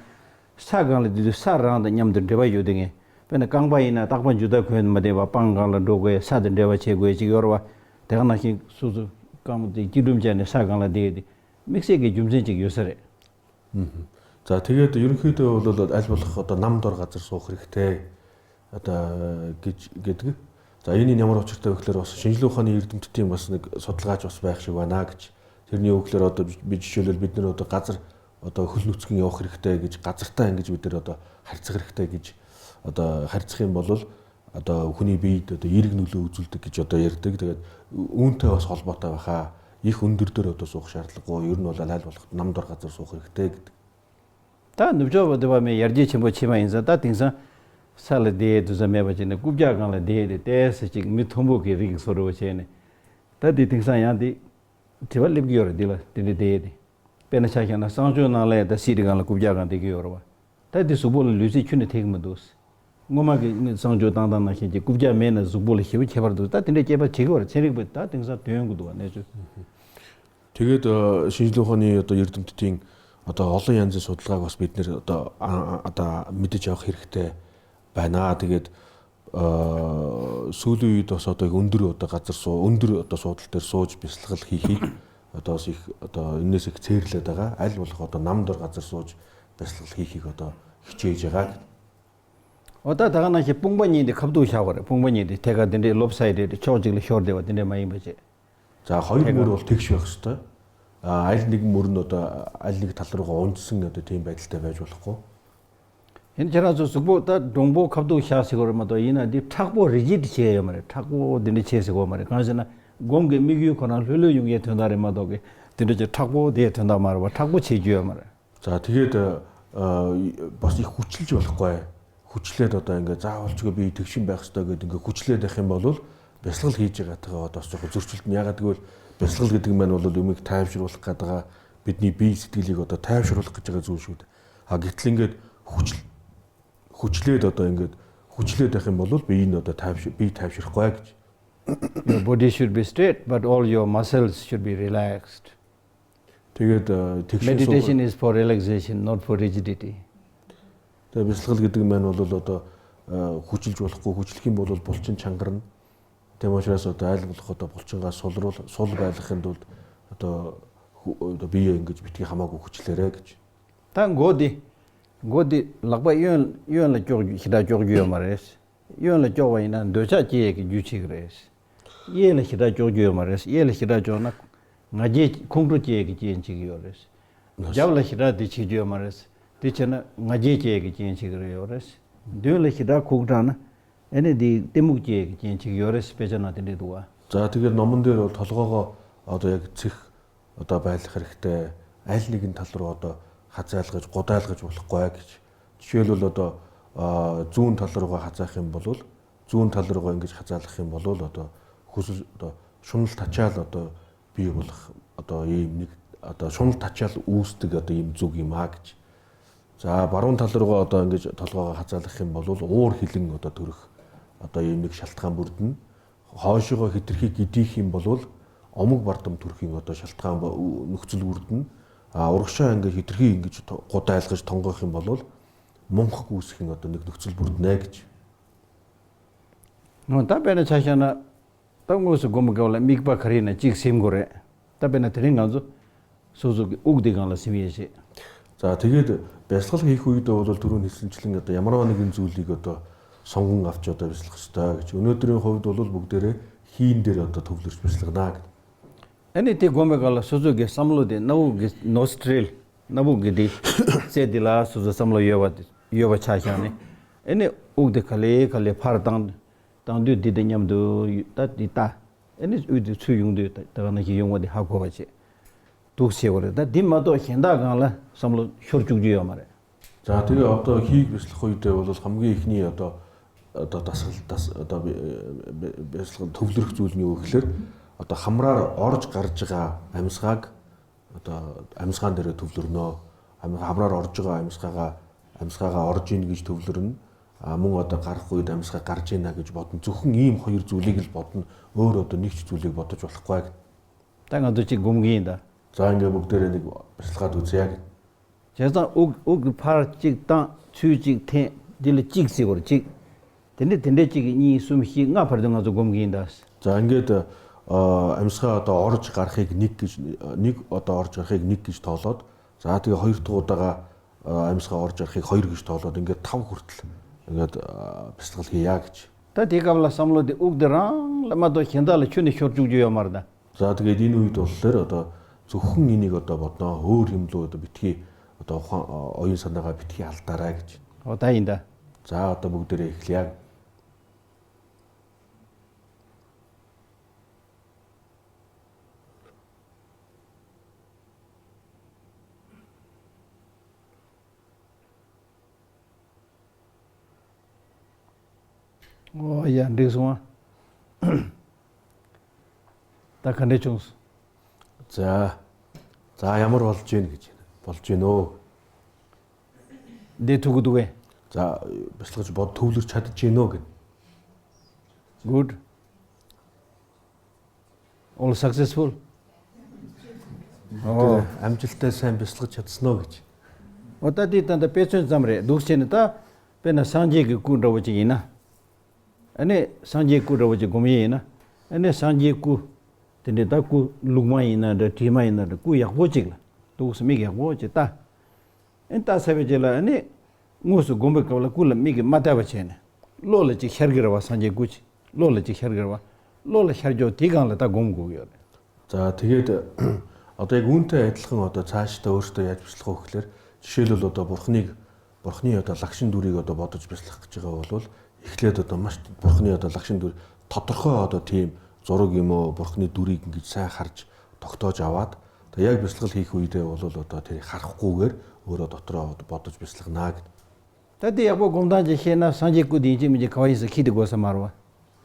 ས་སྒང་ལ་བསྡད་དུས་ས་རང་དང་མཉམ་དུ་འབྲེལ་བ་ཡོད་དེ་ངས། དཔེར་ན་རྐང་པ་ཡིན་ན་རྟག་པ་འཇུག་ལྡོག་ཁོད་མ་བསྡད་པ་སྤང་སྒང་ལ་འགྲོ་དགོས། ས་དང་འབྲེལ་བ་བྱེད་དགོས་ཅིག་ཡོད་རེད་བ། དེ་ག་ནང་བཞིན་སོ་སོ་རྐང་པ་དེ་སྐྱིལ་ཀྲུང་བྱས་ནས་ས་སྒང་ལ་བསྡད་དེ། དམིགས་བསལ་གྱི་རྒྱུ་མཚན་ཅིག་ཡོད་ས་རེད། ཨུམ། ཛ་དེ་གས་དུ་ཡུན་ཁུལ་དུ་ལོ་ལོ་ཨལ་བོ་ལྷག་དུ་ནམ་དོར་ག་ཚར་སོགས་རིགས་ཏེ། ཨ་ད་གི་གི་དུ། ཛ་ཡིན་ནི་ཉམ་རོ་ཆིར་ཏེ་བིག་ལེར་བ་སོ་ཤིན་ལོ་ཁ་ནི་ཡུར་དུམ་ཏུ་ཏིང་བ་སི་ནི་སོ་ཏལ་ག་ཅོས་བའི་ཤི་བ་ན་གི་ཅི། དེར་ནི་བིག་ལེར་བ་དུ་བི་ཇི་ཤོ་ལེར་བི་དུ་ནོ་དུ་ག་ཚར་བ་དུ་ཧུལ་ནུ་ཚིག་ཡོག་རིགས་ཏེ་གི་ཅི། ག་ཚར་ཏ་ཡང་གི་ཅི་བི་དེ་ར་དུ་ཧར་ཚིག་རིགས་ཏེ་གི་ཅི། ཨ་ད་ཧར་ཚིག་ཡིན་པ་ལོལ། ཨ་ད་ཧུ་ནི་བི་དུ་དུ་ཡི་རིགས་ནུ་ལུ་ཚུལ་དུ་གི་ཅོ་དུ་ཡར་དུ་གི་དུ་འུན་ཐེ་བ་སོལ་བ་ཏ་བ་ཧ་ཡིག་འུན་དུར་དུ་ར་དུ་སོག་ཤར་ལ་གོ་ཡུར་ནོ་ལ་ལ་ལ་ལ་ནམ་དོར་ག་ཚར་སོག་རིགས་ཏེ་གི་དུ། ད་ནུབ་ཕྱོགས་པ་དེ་བ་མེད་ཡར་རྒྱས་ཆེན་པོ་ཕྱིན་པ་ཡིན་ཙང་ད་དེང་སང་ས་ལ་བསྡད་དུས་ས་མེད་པ་བྱས་ནས་རྐུབ་བཀྱག་སྒང་ལ་བསྡད་དེ་ཏོག་ཙམ་ཅིག་མི་མཐོན་པོ་གི་རིགས་བཟོ་འདྲ་བ་བྱས་ནས། ད་དེ་དེང་སང་ཡང་དེ་དྲི་བ་སླེབས་ཀྱི་ཡོད་རེད་འདི་ལ་དེ་འདྲ་བསྡད་དེ། དཔེར་ན་ཆ་བཞག་ན་གསང་སྤྱོད་ནང་ལ་ད་སི་ཌི་སྒང་ལ་རྐུབ་བཀྱག་སྒང་བསྡད་ཀྱི་ཡོད་རེད་བ། ད་དེ་གཟུགས་པོ་ལ་ལུས་རྩལ་ཁྱོན་ནས་ཐེག་གི་མི་འདུག་སྔོན་མ་གི་གསང་སྤྱོད་བཏང་སྟངས་ནང་བཞིན་གྱི་རྐུབ་བཀྱག་མེད་ན་གཟུགས་པོ་ལ་ཞེ་པོ་ཁྱད་པར་འདུག་ད་དེ་འདྲའི་སྐད་པར་བྱེད་ཀྱི་ཡོད་རེད། ཚན་རིག་པས་ད་དེང་སང་འདོན་གྱི་འདུག་བ་གནས་ཚུལ། དེ་གས་ད་ཤིན་ལོ་ཁ་ནི་ཡོད་ད་ཡུར་དུམ་ཏུ་ཏིང་ཨ་ད་ཨོ་ལ་ཡན་ཛི་སོ་ཏལ་ག་བ་སྤེད་ནི་ཨ་ད་ཨ་ད་མི་དེ་ཅག་ཧིར་ཏེ་བ་ན་དེ་གས། ཨ་སུ་ལུ་ཡུ་ཏོ་སོ་ཏོ་འུན་དུར་ཨོ་ཏོ་ག་ཚར་སོ་འུན་དུར་ཨོ་ཏོ་སོ་ཏལ་ཏེར་སོ་ཅི་བེ་སི་ལག་ལ་ཧི་ཧི། ཨོ་ཏོ་སི་ཨོ་ཏོ་ཨིན་ནི་སི་ཚེར་ལེ་ད་ག་ཨལ་བོ་ལ་ཨོ་ཏོ་ནམ་དོར་ག་ཚར་སོ་ཅི་བེ་སི་ལག་ལ་ཧི་ཧི་ཨོ་ཏོ་ཁྱེ་ཅི་ག། ཨོ་ད་ད་ག་ནང་བཞིན་དཔུང་པ་གཉིས་དེ་ཁ་བཏུག་བཞག་པ་རེད། དཔུང་པ་གཉིས་དེ་ཐད་ཀ་དེ་འདྲའི་ལོབ་སའི་ཌེ་ཌི་ཕྱོགས་གཅིག་ལ་ཤོར་བསྡད་པ་དེ་འདྲ་མ་ཡིན་པ་བྱས། ཛ་ཧོ་ཡུ་མུར་ཨོ་ཐིག་ཤོག་སི་ཏ། ཨལ་ནིག་མུར་ནོ་ད་ཨལ་ནིག་ཐ་ལྟར་གོ་འོན་ཅི་སིང་ན་ད་ཐེམ་བེ་ཏལ་ཏེ་བེ་ཇོ་ལ་ཁོ། ཡིན་ཁྱེད་རང་ཚོ་གཟུགས་པོ་ད་འདྲོང་པོ་ཁ་བཏུག་བཞག་ཟེར་གོ་རེད་མ་གཏོགས་ཡིན་ན་འདི་མཁྲེགས་པོ་རི་ཇིད་བྱས་ཡོད་མ་རེད། མཁྲེགས་པོ་འདི་འདྲ་བྱས་ཟེར་གོ་མ་རེད། གང་ཟེར་ན་སྒོམ་གྱི་དམིགས་ཡུལ་ཁོ་རང་ལྷོད་ལྷོད་ཡོང་ཡས་དོན་དག་རེད་མ་གཏོགས་གི་འདི་འདྲ་ཅིག་མཁྲེགས་པོ་དེ་ཡས་དོན་དག་མ་རེད་བ། མཁྲེགས་པོ་བྱེད་རྒྱུ་ཡོད་མ་རེད། ཛ་དེ་གས་ད་བ་སི་ཧུ་ཆིལ་ཅོ་ལ་ཁོ་ཡ། ཧུ་ཆིལ་ལེ་ད་ད་ཡང་གི་ཛ་ཧོལ་ཅུ་གི་བི་ཐིག་ཤིན་བེག་སི་ད་གི་དེང་གི་ཧུ་ཆིལ་ལེ་ད་ཧེམ་བ་ལོལ་བེ་སི་ལག་ལ་ཧི་ཅི་ག་ད་ག་ད་སོག་ཟུར་ཆིལ་ཉ་ག་དེ་གི་བེ་སི་ལག་གི་དེང་མན་བ་ལོལ་ཡུ་མིག་ཐབས་ཤུར་བ་ལ་ཀ་ད་ག་བི་ནི་བི་སི་ཏི་ལི་ག་ད་ཐབས་ཤུར་བ་ལ་ཀ་ཅི་ག་ཟུ་ཤུ་ད། ཨ་གི་ཏི་ལིང་གི་ཧུ་ཆིལ་ཧུ་ཆིལ་ལེ་ད་ད་ཡང་གི་ཧུ་ཆིལ་ལེ་ད་ཧེམ་བ་ལོལ་བི་ཡིན་ན་ད་ཐབས་ཤུར་བི་ཐབས་ཤུར་ཀོ་ཡ་གི་ཅི། Your body should be straight, but all your muscles should be relaxed. དེ་གས་ད་ཐིག་ཤིན་སོགས། Meditation is for relaxation, not for rigidity. ད་བེ་སི་ལག་གི་དེང་མན་བ་ལོལ་ད་ཧུ་ཆིལ་ཅོ་ལ་ཁོ་ཧུ་ཆིལ་ཁིམ་བོ་ལོལ་བོལ་ཆིན་ཆང་གར་ན། དེ་མ་ཤ་སོ་ད་ཨལ་བོ་ལ་ཁོ་ད་བོལ་ཆིན་ག་སོལ་རོལ་སོལ་བ་ལ་ཁེན་དོལ་ད་ཧུ་ད་བི་ཡ་ཡང་གི་བི་ཐི་ཧ་མ་གོ་ཧུ་ཆིལ་ལེ་རེ་གི་ཅི། ད་མགོ་འདི་མགོ་འདི་ལག་པ་གཡོན་གཡོན་ལ་ཀྱོག་རྒྱུ་ཞེ་དྲག་ཀྱོག་རྒྱུ་ཡོད་མ་རེད། གཡོན་ལ་ཀྱོག་པ་ཡིན་ན་འདོད་ཆགས་སྐྱེ་ཡས་ཀྱི་རྒྱུ་བྱེད་ཀྱི་རེད། གཡས་ལ་ཞེ་དྲག་ཀྱོག་རྒྱུ་ཡོད་མ་རེད། གཡས་ལ་ཞེ་དྲག་ཀྱོག་ན་ང་རྒྱལ་ཁོང་ཁྲོ་སྐྱེ་ཡས་ཀྱི་རྐྱེན་བྱེད་ཀྱི་ཡོད་རེད། རྒྱབ་ལ་ཞེ་དྲག་དེ་བྱེད་རྒྱུ་ཡོད་མ་རེད། དེ་བྱས་ན་ང་རྒྱལ་སྐྱེ་ཡས་ཀྱི་རྐྱེན་བྱེད་ཀྱི་ཡོད་རེད། མདུན་ལ་ཞེ་དྲག་ཁུག་དྲགས་ན་ཨེ་ནི་དེ་གཏི་མུག་སྐྱེ་ཡས་ཀྱི་རྐྱེན་བྱེད་ཀྱི་ཡོད་རེད། དཔེ་ཆ་ནང་དེ་འདྲས་འདུག་བ། ཛ་དེ་གའི་ནོ་མོ་འདི་རོ་ཐོ་ལོ་ཁ་ཁ་ཨ་ཏོ་ཡ་གི་ཚིག་ཨོ་ད་བལ་ཧར་ཏེ་ཨལ་ནི་གིན་ཐལ་རོ་ཨོ་ད་ཧ་ཙ་ལ་གི་གོ་ད་ལ་གི་ཅོ་ལ་ཀོ་ཡ་གི་ཅི་ལོ་ལོ་ད་ཙུན་ཐལ་རོ་ཧ་ཙ་ཧེམ་བོ་ལོ་ཙུན་ཐལ་རོ་ཨིན་གི་ཧ་ཙ་ལ་ཧེམ་བོ་ལོ་ལོ་ད་ཧུ་སུ་ད་ཤོམ་ལ་ཐ་ཆ་ལ་ད་བི་བོ་ལ་ཨོ་ད་ཡེ་མིག་ཨོ་ད་ཤོམ་ལ་ཐ་ཆ་ལ་ཨུ་སི་ཏི་ག་ད་ཡེ་མི་ཙུ་གི་མ་གི་ཅི། ཛ་བ་རོན་ཐལ་རོ་ཨོ་ད་ཨིན་གི་ཐལ་རོ་ཧ་ཙ་ལ་ཧེམ་བོ་ལོ་ལོ་ཨོར་ཧི་ལིང་ཨོ་ད་ཐུ་རུ་ཨོ་ད་ཡེ་མིག་ཤལ་ཐ་འབུར་ཏིན། ཧྭ་ཤི་ག་ཧི་ཏིར་ཧི་གི་ཏི་ཧིན་བ་ལོལ་ཨ་མུག་བར་དམ་ཐུར་ཧིན་ཨོ་ད་ཤལ་ཐང་བ་ནུག་ཚུལ་བུར་ཏིན། ཨོ་རོག་ཤ་ཡང་གི་ཧི་ཏིར་ཧི་ཡིན་གི་ཅི་ཐོ་གོ་ད་ཡལ་གི་ཅི་ཐོང་གི་ཧིན་བ་ལོལ་མོང་ཁ་ཀུ་སི་ཧིན་ཨོ་ད་ནུག་ནུག་ཚུལ་བུར་ཏིན་ཨེ་གི་ཅི། ཨོ་ད་དཔེར་ན་ཆ་བཞག་ན་ད་དངོས་སུ་སྒོམ་གི་སྐབས་ལ་དམིགས་པ་ག་རེ་ཡིན་ན་གཅིག་སེམས་དགོས་རེད། ད་དཔེར་ན་དེ་རིང་ང་ཚོ་སོ་སོ་གི་དབུགས་དེ་སྒང་ལ་སིམ་ཡས་བྱེད། ཛ་དེ་གས་དེ་བེ་སི་ལག་ཧི་ཧུ་ཡི་དོ་བོ་དོ་ཐུ་རུ་ནི་སིན་ཆི་ལིང་ག་དོ་ཡ་མ་ར་བ་ནི་གིན་ཛུ་ལི་ག་དོ་སོང་གུང་ཨབ་ཅོ་དོ་བེ་སི་ལག་སི་ད་གི་ཅི་ཨུ་ནུ་ཏི་རིང་ཧོ་བི་དོ་ལོ་བུག་དེ་རེ་ཧི་ཡིན་དེ་ར་དོ་ཐུབ་ལུར་བེ་སི་ལག་ན་གི། ཨ་ནི་དེ་གོམས་པའི་སྐབས་ལ་སོ་སོ་གི་བསམ་བློ་དེ་སྣ་བུག་གི་ནོ་སི་ཊི་རིལ་སྣ་བུག་གི་དེ་རྩེ་དེ་ལ་སོ་སོ་བསམ་བློ་ཡོད་པ་ཡོད་པ་ཆ་བཞག་ནས་ཨ་ནི་དབུགས་དེ་ག་ལེ་ག་ལེ་ཕར་བཏང་། དང་དུས་འདི་དང་མཉམ་དུ་ད་འདི་ལྟ། ཨ་ནི་དབུས་དེ་ཚུར་ཡོང་དུས་ད་ད་ག་ནང་བཞིན་ཡོང་བ་དེ་ཧ་གོ་བ་བྱེད། འདུག་བྱེད་དགོས་རེད། ད་འདི་མ་གཏོགས་གཞན་དག་སྒང་ལ་བསམ་བློ་ཤོར་བཅུག་རྒྱུ་ཡོད་མ་རེད། ཛ་དེ་ཨབ་ཏོ་ཧི་བེ་སི་ལ་ཁོ་ཡི་ཏེ་བ་ལ་ལྷམ་གི་ཧི་ནི་ཨ་ཏོ་ཨ་ཏོ་ད་སལ་ད་ཨ་ཏོ་བེ་སི་ལ་ཐུབ་ལུར་གཙོ་ཉོ་ཁིལ་ཨ་ཏོ་ཧམ་ར་ར་ཨོར་ཅི་ཀར་ཅི་ག་ཨམ་སྒ་གི་ཨ་ཏོ་ཨམ་སྒ་འདི་རེ་ཐུབ་ལུར་ནོ། ཨམ་ཧམ་ར་ར་ཨོར་ཅི་ག་ཨམ་སྒ་ག་ཨམ་སྒ་ག་ཨོར་ཅི་ནི་གི་ཐུབ་ལུར་ན། ཨ། མུ་ང་ད་གར་ཁོ་ཡི་དམ་ས་གར་ཅེ་ན་གི་བོ་དུ་ཙུ་ཁུང་ཡིམ་ཧོ་ཡུར་ཙུ་ལི་གིལ་བོ་དུ་ཨོ་རོ་དུ་ནིག་ཅི་ཙུ་ལི་བོ་དུ་ཅོ་ལ་ཁོ་ཡ་གི། ད་ང་ཚོ་གཅིག་སྒོམ་གི་ཡིན་ད། ཙ་ང་གི་བུག་དེ་རེ་ནི་བི་སི་ལ་ཁ་དུ་ཙི་ཡ་གི། བྱས་ཙང་དབུགས་དབུགས་ཀྱི་ཕར་གཅིག་བཏང་ཚུར་གཅིག་འཐེན་འདི་ལ་གཅིག་ཟེར་བར་གཅིག་དེ་འདྲ་དེ་འདྲ་གཅིག་གི་གཉིས་གསུམ་བཞི་ལྔ་བར་དུ་ང་ཚོ་སྒོམ་གི་ཡིན་ད། ཙ་ང་གི་ད་ཨམ་ས་ད་ཨོར་ཅི་གར་ཁེ་གི་ནིག་གི་ནིག་ཨོ་ད་ཨོར་ཅི་གར་ཁེ་གི་ནིག་གི་ཐོ་ལོད། ཙ་དེ་ཧོ་ཡུར་ཐོ་ད་ག་ཨ་ཨམ་སྐད་ཨོར་ཅར་ཧིག་ཧོ་ཡུར་གྱི་ཐོག་ལ་དེང་གི་ཐབ་ཧུར་ཐལ་དེང་གི་ཨ་བི་སྟག་ལྷེ་ཡག་གི། ད་དེ་སྐབས་ལ་བསམ་བློ་དེ་དབུགས་དེ་རང་ལ་མ་གཏོགས་གཞན་དག་ལ་ཁྱོན་ནས་ཤོར་བཅུག་རྒྱུ་ཡོད་མ་རེད་ད། ཙ་དེ་གི་དེ་ནུས་དོ་ལེར་ཨོ་ད་ཙུ་ཧུང་ཡིན་ནི་གོ་ད་བ་དང་ཧུ་རིམ་ལོ་ད་བི་ཐི་ཨོ་ད་ཧོ་ཨོ་ཡིན་ས་ན་ག་བི་ཐི་ཨལ་ཏ་ར་གི། ཨོ་ད་ཡིན་ད། ཙ་ཨོ་ད་བུག་དེ་རེ་ཧིག་ལ་ཡག་ཨོ་ཡ་འགྲིག་སོང་ཨ། ད་ག་འདྲ་བྱུང་སོང་། ཙ། ཙ་ཡ་མར་བལ་ཅན་གི་ཅན་བལ་ཅན་ནོ། འདི་ཐུག་གི་འདུག་གས། ཙ། བི་སྟག་ཅི་བོ་ཐུག་ལུགས་ཆ་དེ་ཅན་ནོ་གི། Good. All successful. ཨོ། ཨམ་ཅི་ལྟ་སེམས་པའི་སླག་ཆད་སྣོ་གི་ཅི། ཨོ་ད་དེ་ད་ལྟ་དཔེ་མཚོན་ཙམ་རེད་འདུག་བྱས་ནས་ད། དཔེར་ན་སངས་རྒྱས་ཀྱི་སྐུ་འདྲ་བོ་ཅིག་ཡིན་ན། ཨ་ནི་སངས་རྒྱས་སྐུ་འདྲ་བོ་ཅིག་སྒོམ་ཡས་ཡིན་ན། ཨ་ནི་སངས་རྒྱས་སྐུ། དེ་འདྲའི་ད་སྐུ་ལུགས་མ་ཡིན་ན་འདྲ་བྲིས་མ་ཡིན་ན་འདྲ་སྐུ་ཡག་པོ་ཅིག་ལ། འདུག་སེ་མིག་ཡག་པོ་ཅིག་ལྟ། ཨེ་ལྟ་ཚར་བའི་རྗེས་ལ་ཨ་ནི། དངོས་སུ་སྒོམ་པའི་སྐབས་ལ་སྐུ་ལ་མིག་གིས་མ་བལྟས་པ་བྱས་ནས། བློ་ལ་ཅིག་ཤར་གྱི་རེད་བ་སངས་རྒྱས་སྐུ་ཅིག་བློ་ལ་ཅིག་ཤར་གྱི་རེད་བ། བློ་ལ་ཤར་རྒྱུ་དེའི་སྒང་ལ་ད་སྒོམ་དགོས་ཀྱི་ཡོད་རེད། ཙ་དེ་གས་ད། ཨ་ད་གུན་ད་ཨེ་ལྷག་ང་ད་ཚ་ཤི་ད་འུར་ད་ཡ་ཅི་ལྷག་ཁོ་ཁི་ལེར་ཤེས་ལོ་ལོ་ད་བོར་ཁ་ནི་བོར་ཁ་ནི་ཡོད་ད་ལག་ཤིན་དུ་རི་ག་ད་བོ་ད་ཅི་བེ་ལྷག་ཅི་ག་བ་ལོ་ལ་ཡིག་ལེ་ད་ད་མ་བོར་ཁ་ནི་ཡོད་ད་ལག་ཤིན་དུ་རི་ཐ་ཐོར་ཁ་ཡོད་ད་དེ་ཛོ་རོ་གི་མོ་བོར་ཁ་ནི་དུ་རི་གི་ཚ་ཧར་ཅི་ཐོག་ཐོག་ཅ་བ་ད་ཡག་བེ་ལྷག་ལྷི་ཁོ་ཡི་ད་བ་ལོ་ལོ་ད་དེ་ཧར་ཁོ་གེར་འུར་ད་ཐོར་བ་ད་བོ་ད་ཅི་བེ་ལྷག་ན་གི། ད་དེ་ཡག་པོ་སྒོམ་སྟངས་ཅིག་ཤེས་ན་སངས་རྒྱས་སྐུ་དེ་ཡིན་གཅིག་མིན་གཅིག་ག་བ་ཡིན་ཟེར་ཁྱི་དེ་དགོས་ས་མ་རེད་བ།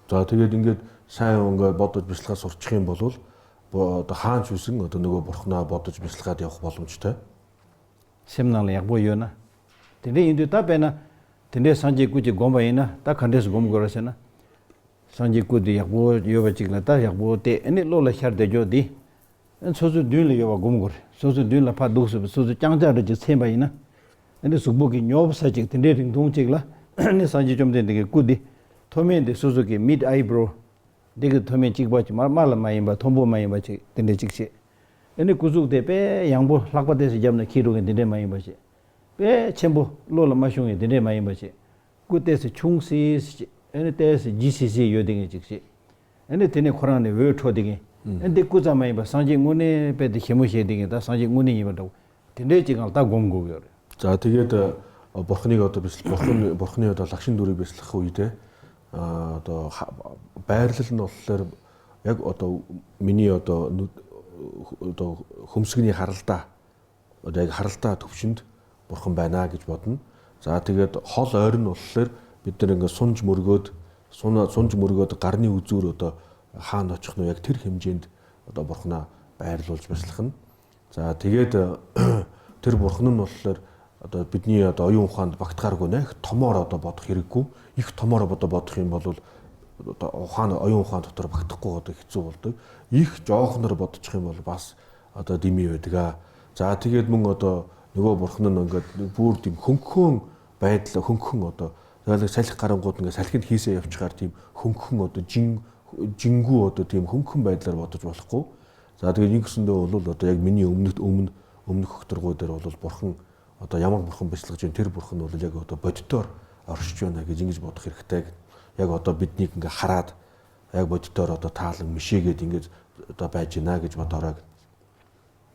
ད་དེ་གའི་དེང་གི་ས་ཡོང་གི་བོ་ཏོ་ཅི་སླ་སོར་ཆེན་པོ་ལོལ། བོ་ད་ཧང་ཆུ་སིང་ང་ད་ནུ་གོ་བོར་ཁ་ན་བོ་ཏོ་ཅི་སླ་དེ་ཧོ་བ་ལུམ་ཆུ་ད། སེམས་ནང་ལ་ཡག་པོ་ཡོད་ན། དེ་འདྲ་ཡིན་དུས་ད་དཔེར་ན། དེ་འདྲའི་སངས་རྒྱས་སྐུ་ཅིག་སྒོམ་པ་ཡིན་ན་ད་ག་འདྲས་སུ་སྒོམ་དགོས་ར་ཟེར་ན། སངས་རྒྱས་སྐུ་དེ་ཡག་པོ་ཡོད་པ་ཅིག་ལ་ད་ཡག་པོ་བལྟས་ཨ་ནི་བློ་ལ་ཤར་བསྡད་ཀྱོག་དེ། སོ་སོའི་མདུན་ལ་ཡོད་པ་སྒོམ་དགོས་རེད། སོ་སོའི་མདུན་ལ་ཕར་འདུག་སོ་སོའི་རྐྱང་ཕྱག་འདྲ་ཅིག་འཚེམ་པ་ཡིན་ན། ཨ་ནི་གཟུགས་པོ་གི་ཉོབ་ས་ཅིག་དེ་འདྲའི་རིང་ཐུང་ཅིག་ལ་ཨ་ནི་སངས་རྒྱས་བཅོམ་ལྡན་འདས་ཀྱི་སྐུ་འདི། མཐོ་དམན་དེ་སོ་སོ་གི་མིཌ་ཨའི་བྷོ་རོ། འདི་གི་མཐོ་དམན་གཅིག་པ་ཅིག་མར་དམའ་ལ་མ་ཡིན་པ་མཐོན་པོ་མ་ཡིན་པ་ཅིག་དེ་འདྲའི་ཅིག་བྱེད། ཨ་ནི་སྐུ་གཟུགས་དེ་དཔེ་ཡང་པོ་ལྷགས་པ་དེ་སུ་བརྒྱབ་ན་ཁྱི་རུ་གི་འདི་འདྲའི་མ་ཡིན་པ་ཅིག་དཔེ་ཆེན་པོ་བློ་ལ་མ་ཤོང་ཡི་འདི་འདྲའི་མ་ཡིན་པ་ཅིག་སྐུ་ཏོག་ཙམ་ཆུང་སི་སི་ཅིག་ཨ་ནི་ཏོག་ཙམ་ལྗིད་སི་སི་ཡོད་དེ་ངེས་ཅིག་བྱེད། ཨ་ནི་དེ་ནས་ཁོ་རང་ནས་འོད་འཕྲོ་དེ་གིན། ཨ་ནི་འདི་སྐུ་ཙམ་མ་ཡིན་པར་སངས་རྒྱས་དངོས་གནས་དཔེ་དེ་ཞེ་མོ་ཞེ་དེ་གིན་ད་སངས་རྒྱས་དངོས་གནས་ཡིན་པ་འདྲ་བོ། དེ་འདྲའི་ཅིག་གང་ལྟ་སྒོམ་དགོས་ཀྱི་ཡོད་རེད། ཙ་དེ་གས་ད་བོར་ཁ་ནི་ག་ད་བིས་བོར་ཁ་ནི་བོར་ཁ་ནི་ད་ལྷག་ཤིན་དུ་རིག་བིས་ལྷག་ཧུ་ཡི་དེ། ད་བེར་ལིལ་ནོ་ལེར་ཡག་ཨོ་ད་མི་ནི་ཨོ་ད་ནུ་ད་ཧུམ་སིག་ནི་ཧར་ལྟ། ཨོ་ད་ཡག་ཧར་ལྟ་ཐུབ་ཤིན་ཏུ་བོར་ཁ་བེ་ན་གི་ཅི་བ་དན། ཙ་དེ་གས་ད་ཧོ་ལ་ཨར་ནོ་ལེར་བི་ཏི་རང་གི་སོན་གྱི་མུར་གོད། སོན་སོན་གྱི་མུར་གོད་གར་ནི་འུ་ཙུ་རོ་ད་ཧ་ན་ཆོག་ནོ་ཡག་ཐིར་ཧེམ་ཅན་ད་བོར་ཁ་ན་བེར་ལོལ་ཅི་བིས་ལྷག་ཧན། ཙ་དེ་གས་ད་དེར་བོར་ཁ་ན་ནོ་ལེར་ད་བི་ཏི་ནི་ཡ་ད་ཨ་ཡོང་ཧན་བག་ཐག་གོ་ནས་ཐོ་མོ་ར་ད་བག་ཐག་ཧེ་རི་ཀུ་ཡིག་ཐོ་མོ་ར་བ་ད་བག་ཐག་ཧེ་མ་ལོལ། ད་ཧན་ཨ་ཡོང་ཧན་ད་ཐོ་ར་བག་ཐག་གོ་ད་ཧི་ཙུ་བོལ་ད་ཡིག་ཅོག་ནར་བག་ཐག་ཧེ་མ་ལོལ་བས། ཨ་ད་དེ་མི་ཡོད་དེ་ག་ཙ་དེ་གས་མོ་ང་ད་ནི་བོ་བོར་ཁ་ན་ནང་ག་བོར་དེ་ཧུང་ཁུང་བེད་ལ་ཧུང་ཁུང་ང་ད་ད་ལ་སལ་ཁ་རང་གོ་ད་ང་སལ་ཁན་ཧི་སེ་ཡབ་ཆ་ཁར་དེ་ཧུང་ཁུང་ང་ད་ཇིང་ཇིང་གུ་ཨོ་ད་དེ་ཧུང་ཁུང་བེད་ལ་བ་ད་ཅོ་ལྷག་གོ་ཙ་དེ་ཡིག་སུན་ད་ཨོ་ལོ་ལོ་ད་ཡག་མི་ནི་ཨོམ་ནི་ཨོམ་ནི་ཨོམ་ནི་ཁུག་ཏར་གོ་དེར་ཨོ་ལོ་བོར་ཁང་ཨོ་ད་ཡ་མག་བོར་ཁང་བེད་ལྷག་ཅན་དེར་བོར་ཁང་ཨོ་ལོ་ཡག་ཨོ་ད་བ་དི་ཏོར་ཨར་ཤི་ཅོ་ན་གི་ཇིང་གི་བོ་ད་ཁིར་ཁི་ཏེག་ཡག་ཨོ་ད་བི་ཏི་ནི་གི་ཧ་ར་ད་ཡག་བ་ཏི་ཏོ་ར་ད་ཐ་ལ་མི་ཤེས་གི་དེང་གི་ད་བད་ཅི་ན་གི་ཅི་བ་ད་ར་གི།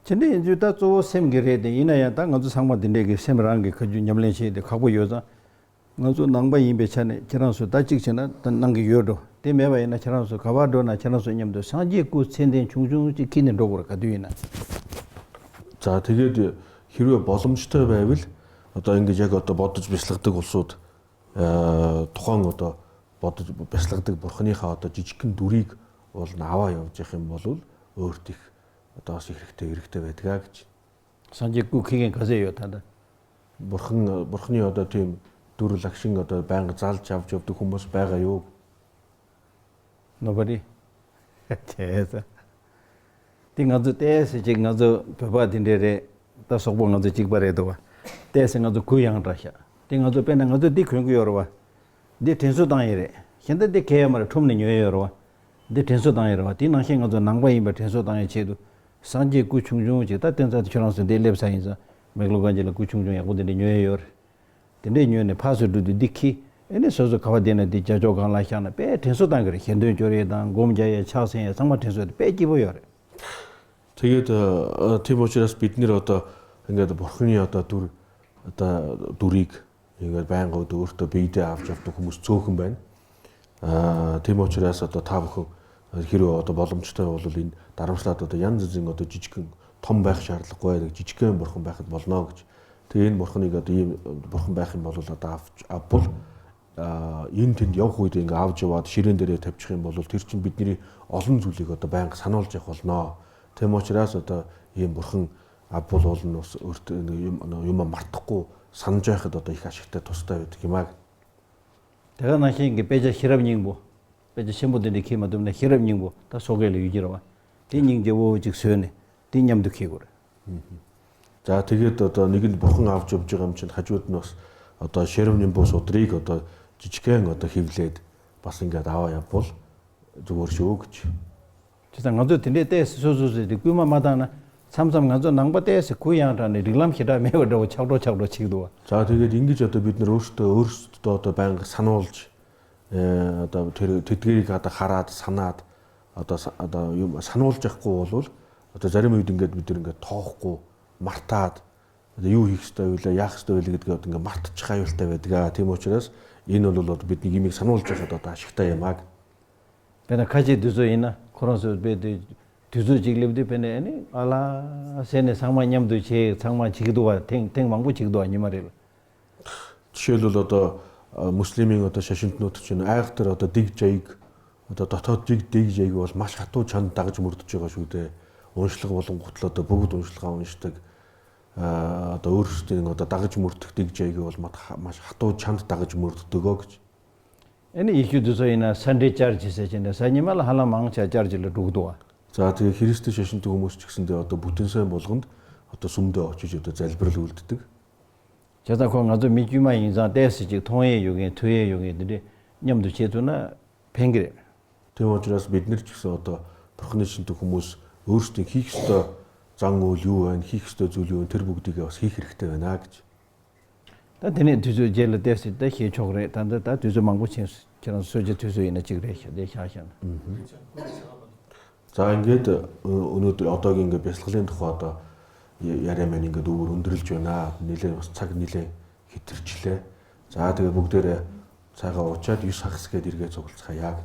ཅི་འདྲ་ཡིན་ཚུལ་ད་གཙོ་བོ་སེམས་ཀྱི་རེད་དེ་ཡིན་ན་ཡང་ད་ང་ཚོ་ཚང་མ་འདི་འདྲས་ཀྱི་སེམས་རང་གི་ཁ་རྒྱུ་ཉམས་ལེན་བྱེད་དེ་ཁག་པོ་ཡོད་ཙང་། ང་ཚོ་ནང་པ་ཡིན་པའི་ཆ་ནས་ཁྱེད་རང་ཚོ་ད་གཅིག་བྱས་ན་ད་གནང་གི་ཡོད་འགྲོ་དེ་མེད་པ་ཡིན་ན་ཁྱེད་རང་ཚོ་ག་པར་འགྲོ་ན་ཁྱེད་རང་ཚོ་མཉམ་དུ་སངས་རྒྱས་སྐུ་མཚན་ལྡན་ཆུང་ཆུང་ཅིག་ཁྱེར་ནས་འགྲོ་དགོས་ར་ག་དུས་ཡིན་ན། ཙ་དེ་གས་དེ་ཤི་རུའི་བ་ལུམ་ཤི་ཐོས་པའི་བིལ་ཨ་ད་ཡིན་གི་རྒྱ་གར་ད་བ་དུ་བེད་ལྷག་དེ་གོ་སོད། ཐོག་ང་ད་བ་དུ་བེད་ལྷག་དེ་བོར་ཁ་ནི་ཧ་ད་ཅི་ཅི་ཀིན་དུ་རིག་འོལ་ན་བ་ཡོད་ཅི་ཧེ་མ་ལུལ་འོར་ཏིག་ད་སི་ཧྲིག་ཏེ་ཧྲིག་ཏེ་བེད་ག་གི་ཅི། སངས་རྒྱས་སྐུ་ཁྱེར་མཁན་ག་ཚད་ཡོད་ད་ད། བོར་ཁ་ནི་བོར་ཁ་ནི་ཧ་ད་དེ་ ཡུལ་ལྷག་ཤིང་གི་དོ་བན་གི་ཙལ་ཆབ་ཆོབ་དུ་ཁོ་མོ་སྤེ་ག་ཡོད། ནོ་བ་རི། དེ་ས། དེ་ང་ཚོ་ལྟས་སེ་ཅིག་ང་ཚོ་བོད་པ་དེ་འདྲས་རེད། ད་སོག་པོ་ང་ཚོ་གཅིག་པ་རེད་འདུག་བ། ལྟས་སེ་ང་ཚོ་གུ་ཡངས་དྲགས་ཤག་དེ་ང་ཚོ་དཔེར་ན་ང་ཚོ་འདི་གོན་གི་ཡོད་རེད་བ། འདི་དྲན་གསོ་བཏང་ཡི་རེད། གཞན་ད་འདི་གས་ཡོད་མ་རེད། ཁྲོམ་ནས་ཉོས་ཡོད་རེད་བ། འདི་དྲན་གསོ་བཏང་ཡི་རེད་བ། དེ་ནང་བཞིན་ང་ཚོ་ནང་པ་ཡིན་པ་དྲན་གསོ་བཏང་ཡི་ཆེད་དུ། སངས་རྒྱས་སྐུ་ཆུང་ཆུང་ཅིག་ད་བསྟན་རྩ་དེ་ཁྱོད་རང་ཚོ་འདི་སླེབས་ས་ཡིན་ཙང་མེག་ལོ་གན་ཇི་ལ་སྐུ་ཆུང་ཆུང་ཡག་པོ་འདི་འདྲས་ཉོས་ཡོད་རེད། དེ་འདྲས་ཉོས་ནས་ཕར་ཚུར་འགྲོ་དུས་འདི་ཁྱི། ཨེ་ནས་སོ་སོ་ག་བ་བསྡད་ན་འདི་ཅ་ཅོག་སྒང་ལ་བཞག་ན་དཔེ་དྲན་གསོ་བཏང་གི་རེད། ཞལ་འདོན་སྐྱོར་ཡས་དང་སྒོམ་རྒྱག་ཡས་ཕྱག་འཚལ་ཡས་ཚང་མ་དྲན་གསོ་དེ་དཔེ་སྐྱིད་པོ་ཡོད་རེད། དེ་གས་ཐེ་མོ་ཆི་རས་བིད་ནི་རོ་ཏ་ཧིང་ག་ཏ་བོར་ཁིན་ཡ་ཏ་ཏུར་ཏ་ཏུར་རིག་ཧིང་ག་བན་གོ་ཏུར་ཏ་བིད་ཏ་ཨབ་ཅབ་ཏུ་ཁུ་མུ་ཚོ་ཁུམ་བན། ཐེ་མོ་ཆི་རས་ཏ་ཐབ་ཁུ་ཧི་རོ་ཏ་བོ་ལམ་ཆི་ཏ་བོ་ལུ་ལིན་ད་རམ་སྟ་ཏ་ཏ་ཡན་ཛི་ཛི་ངོ་ཏ་ཅི་ཅི་ཀུན་ཐོམ་བེག་ཤར་ལ་ཀོ་ཡ་ཅི་ཅི་ཀུན་བོར་ཁུམ་བེག་བོ་ལ་ནོ་གི་ཅི། དེ་ཡིན་བོར་ཁིན་ཡི་ག་ཏ་ཡིན་བོར་ཁུམ་བེག་ཧིན་བོ་ལུ་ལ་ཏ་ཨབ་བོལ། ཡིན་ཐིན་ཡོག་ཧུའི་དེ་ཨབ་ཅི་བ་ཤི་རིན་དེ་རེ་ཐེབས་ཆི་ཧིན་བོ་ལུ་ཐིར་ཆིན་བིད་ནི་རི་ཨོ་ལུན་ཛུ་ལི་ག་ཏ་བན་གི་ས་ནོལ་ཅེ་ཧོལ་ནོ། ཐེ་མོ་ཆི་རས་ཏ་ཡིན་བོར་ཁིན་ཨ་བོ་ལོ་ལ་ནོ་ཡུམ་མ་མར་ཐོག་གོ་སན་ཅོ་ཧི་ཏོ་ཏ་ཡི་ཁ་ཤིག་ཏེ་ཐོ་སྟ་བེ་ཏི་གི་མ། དེ་ག་ནང་བཞིན་གི་དཔེ་ཆ་ཤེས་རབ་སྙིང་པོ། དཔེ་ཆ་ཆེན་པོ་དེ་འདྲ་ཁྱེད་མ་ཐུབ་ན་ཤེས་རབ་སྙིང་པོ་ད་སོ་གེ་ལ་ཡོད་ཀྱི་རེད་བ། དེ་སྙིང་རྗེ་བོ་ཅིག་བཟོས་ནས་དེ་མཉམ་དུ་ཁྱེད་དགོས་རེད། ད་དེ་གི་ཏོ་ཏོ་ནི་གི་བོ་ཁང་ཨབ་ཅོབ་ཅི་གམ་ཆེན་ཁ་ཅོད་ནོ། ཏོ་ཤེས་རབ་སྙིང་པོ་སོ་ཏྲི་གི་ཏོ་ཅི་ཅི་ཀའི་ངོ་ཏོ་ཧིབ་ལེད་པ་སིང་ག་ད་བ་ཡ་བོལ། ཛུ་བོར་ཤོག་ཅི། བྱས་ཙང་ང་ཚོས་དེ་འདྲའི་ལྟས་སོ་སོ་སོ་དེ་སྐུལ་མ་མ་བཏང་ན། མཚམས་མཚམས་ང་ཚོ་ནང་པ་ལྟས་སེ་གུ་ཡངས་དྲགས་ནས་རིགས་ལམ་ཞེ་དྲག་མེད་པ་འདྲ་བོ་ཆགས་འགྲོ་ཆགས་འགྲོ་ཆིག་འདུག་བ། ད་དེ་གི་དིང་གི་ཅ་ཏོ་བིད་ནི་རོ་ཤི་ཏོ་ཨུར་སི་ཏོ་ཏོ་བན་གི་ས་ནོལ་ཅི། ཨེ་ད་དེ་དེ་དེ་ག་ད་ཧ་ར་ད་ས་ན་ད་ད་ས་ད་ཡུམ་ས་ནོལ་ཅག་གོ་ལོལ་ད་ཛ་རི་མི་དིང་གི་བིད་དིང་གི་ཐོག་གོ་མར་ཏ་ད་ཡུ་ཧིག་སྟ་བི་ལ་ཡག་སྟ་བི་ལ་གི་དེ་ག་དིང་གི་མར་ཏ་ཅི་ཁ་ཡོལ་ལྟ་བི་དེ་ག་ཐེ་མོ་ཆི་རས་ཡིན་ནོ་ལོ་ལོ་བིད་ནི་གི་མིག་ས་ནོལ་ཅག་ད་ད་ཤིག་ལྟ་ཡ་མ་གི། དཔེར་ན་ཁ་ཆེ་དུས་ཚོད་ཡིན་ན་ཁོ་རང་ཚོ་དཔེ་དུས་དུས་ཚོད་ཅིག་སླེབས་དུས་དཔེར་ན་ཨ་ནི་ཨ་ལ་ཟེར་ནས་ཚང་མ་མཉམ་དུ་བྱས་ཚང་མ་བྱེད་ཀྱི་འདུག་བ། ཐེངས་ཐེངས་མང་པོ་བྱེད་ཀྱི་འདུག་བ་ཉི་མ་རེ་ལ། ཆོས་ལུགས་ལ་ད་མུ་སི་ལིམ་ཡིན་ང་ད་ཤ་ཤིན་ཏུ་ནོ་ཐུ་ཆེན་ཨ་ཡག་ཏུ་ར་ད་སྡིག་བྱ་ཡིག་ད་ད་ཐོ་སྡིག་སྡིག་བྱ་ཡིག་བ་མ་ཤ་ཏོ་ཆན་ད་ག་ཅི་མུར་དུ་ཆོས་ག་ཞུ་དེ་འོན་ཤ་ལག་བ་ལོང་གོ་ལ་ད་བུ་གུ་འོན་ཤ་ལག་འོན་ཤ་ཏག་ད་འུར་སྟེ་ང་ད་ད་ག་ཅི་མུར་དུ་སྡིག་བྱ་ཡིག་བ་མ་ཐ་མ་ཤ་ཏོ་ཆན་ད་ག་ཅི་མུར་དུ་དུ་གོ་གི། ཨ་ནི་ཡེ་ཤུ་དེ་ཚོ་ཡིན་ན་སན་ཌེ་ཅར་ཅི་ཟེར་གྱི་ནས་གཟའ་ཉི་མ་ལ་ཧ་ལམ་མང་ཆེ་ཅར་ཅི་ལ་འགྲོ་གི་འདུག་བ། ཙ་དེ་ཁི་རིས་ཏི་ཤ་ཤིན་ཏུ་ཧུ་མུ་ཅིག་སིན་དེ་ཨ་ཏོ་བུ་ཏིན་སན་བོ་ལོག་འདི་ཨ་ཏོ་སུམ་དེ་ཨ་ཅུ་ཅུ་ཏོ་ཛལ་བར་ལུལ་ཏི་ཏིག་བྱས་ཙང་ཁོ་ང་ཚོ་མི་དཀྱུས་མ་ཡིན་ཙང་ཏོག་ཙམ་ཅིག་མཐོང་ཡས་ཡོད་མཁན་ཐོས་ཡས་ཡོད་མཁན་དེ་འདྲས་མཉམ་དུ་བྱེད་ཐུབ་ན་ཕན་གི་རེད། དེ་མ་ཅི་ར་སི་བེད་ནེར་ཅིག་སོ་ཨ་ཏོ་བར་ཁི་ནི་ཤིན་ཏུ་ཧུ་མུ་སི་འུར་སྟེ་ཁི་ཁི་སྟ་ཙང་ངོ་ལུ་ཨན་ཁི་ཁི་སྟ་ཛུ་ལུ་ཨན་ཐེར་བུག་ཏི་ག་ཁི་ཁི་རིག་ཏི་ཨན་ཨ་གི་ཅི། ད་དེ་ནས་དུས་ཚོད་རྗེས་ལ་ཏོག་ཙམ་ད་བཤད་ཆོག་རེད། ད་འདི་ད་དུས་ཚོད་མང་པོ་ཕྱིན་སོང་། ཁྱེད་རང་གསོལ་ཇ་དུས་ཚོད་ཡིན་ན་གཅིག་རེད་ཤག་དེ་ཤག་ཤག་ན། ཙང་གི་ད་ཨུ་ནུ་དུ་ཨོ་ཏོ་གིན་གི་བེ་སླག་ལེན་དུ་ཁོ་ད་ཡ་རེ་མེ་ནིང་གི་དུ་རུན་དུ་རིལ་ཅོ་ན་ནི་ལེ་ཚག་ནི་ལེ་ཁི་ཐིར་ཅི་ལེ། ཙ་དེ་བུག་དེ་རེ་ཚ་ག་ཨོ་ཅད་ཡུ་སག་སི་གེ་དིར་གེ་ཚོགས་ཚ་ཡག་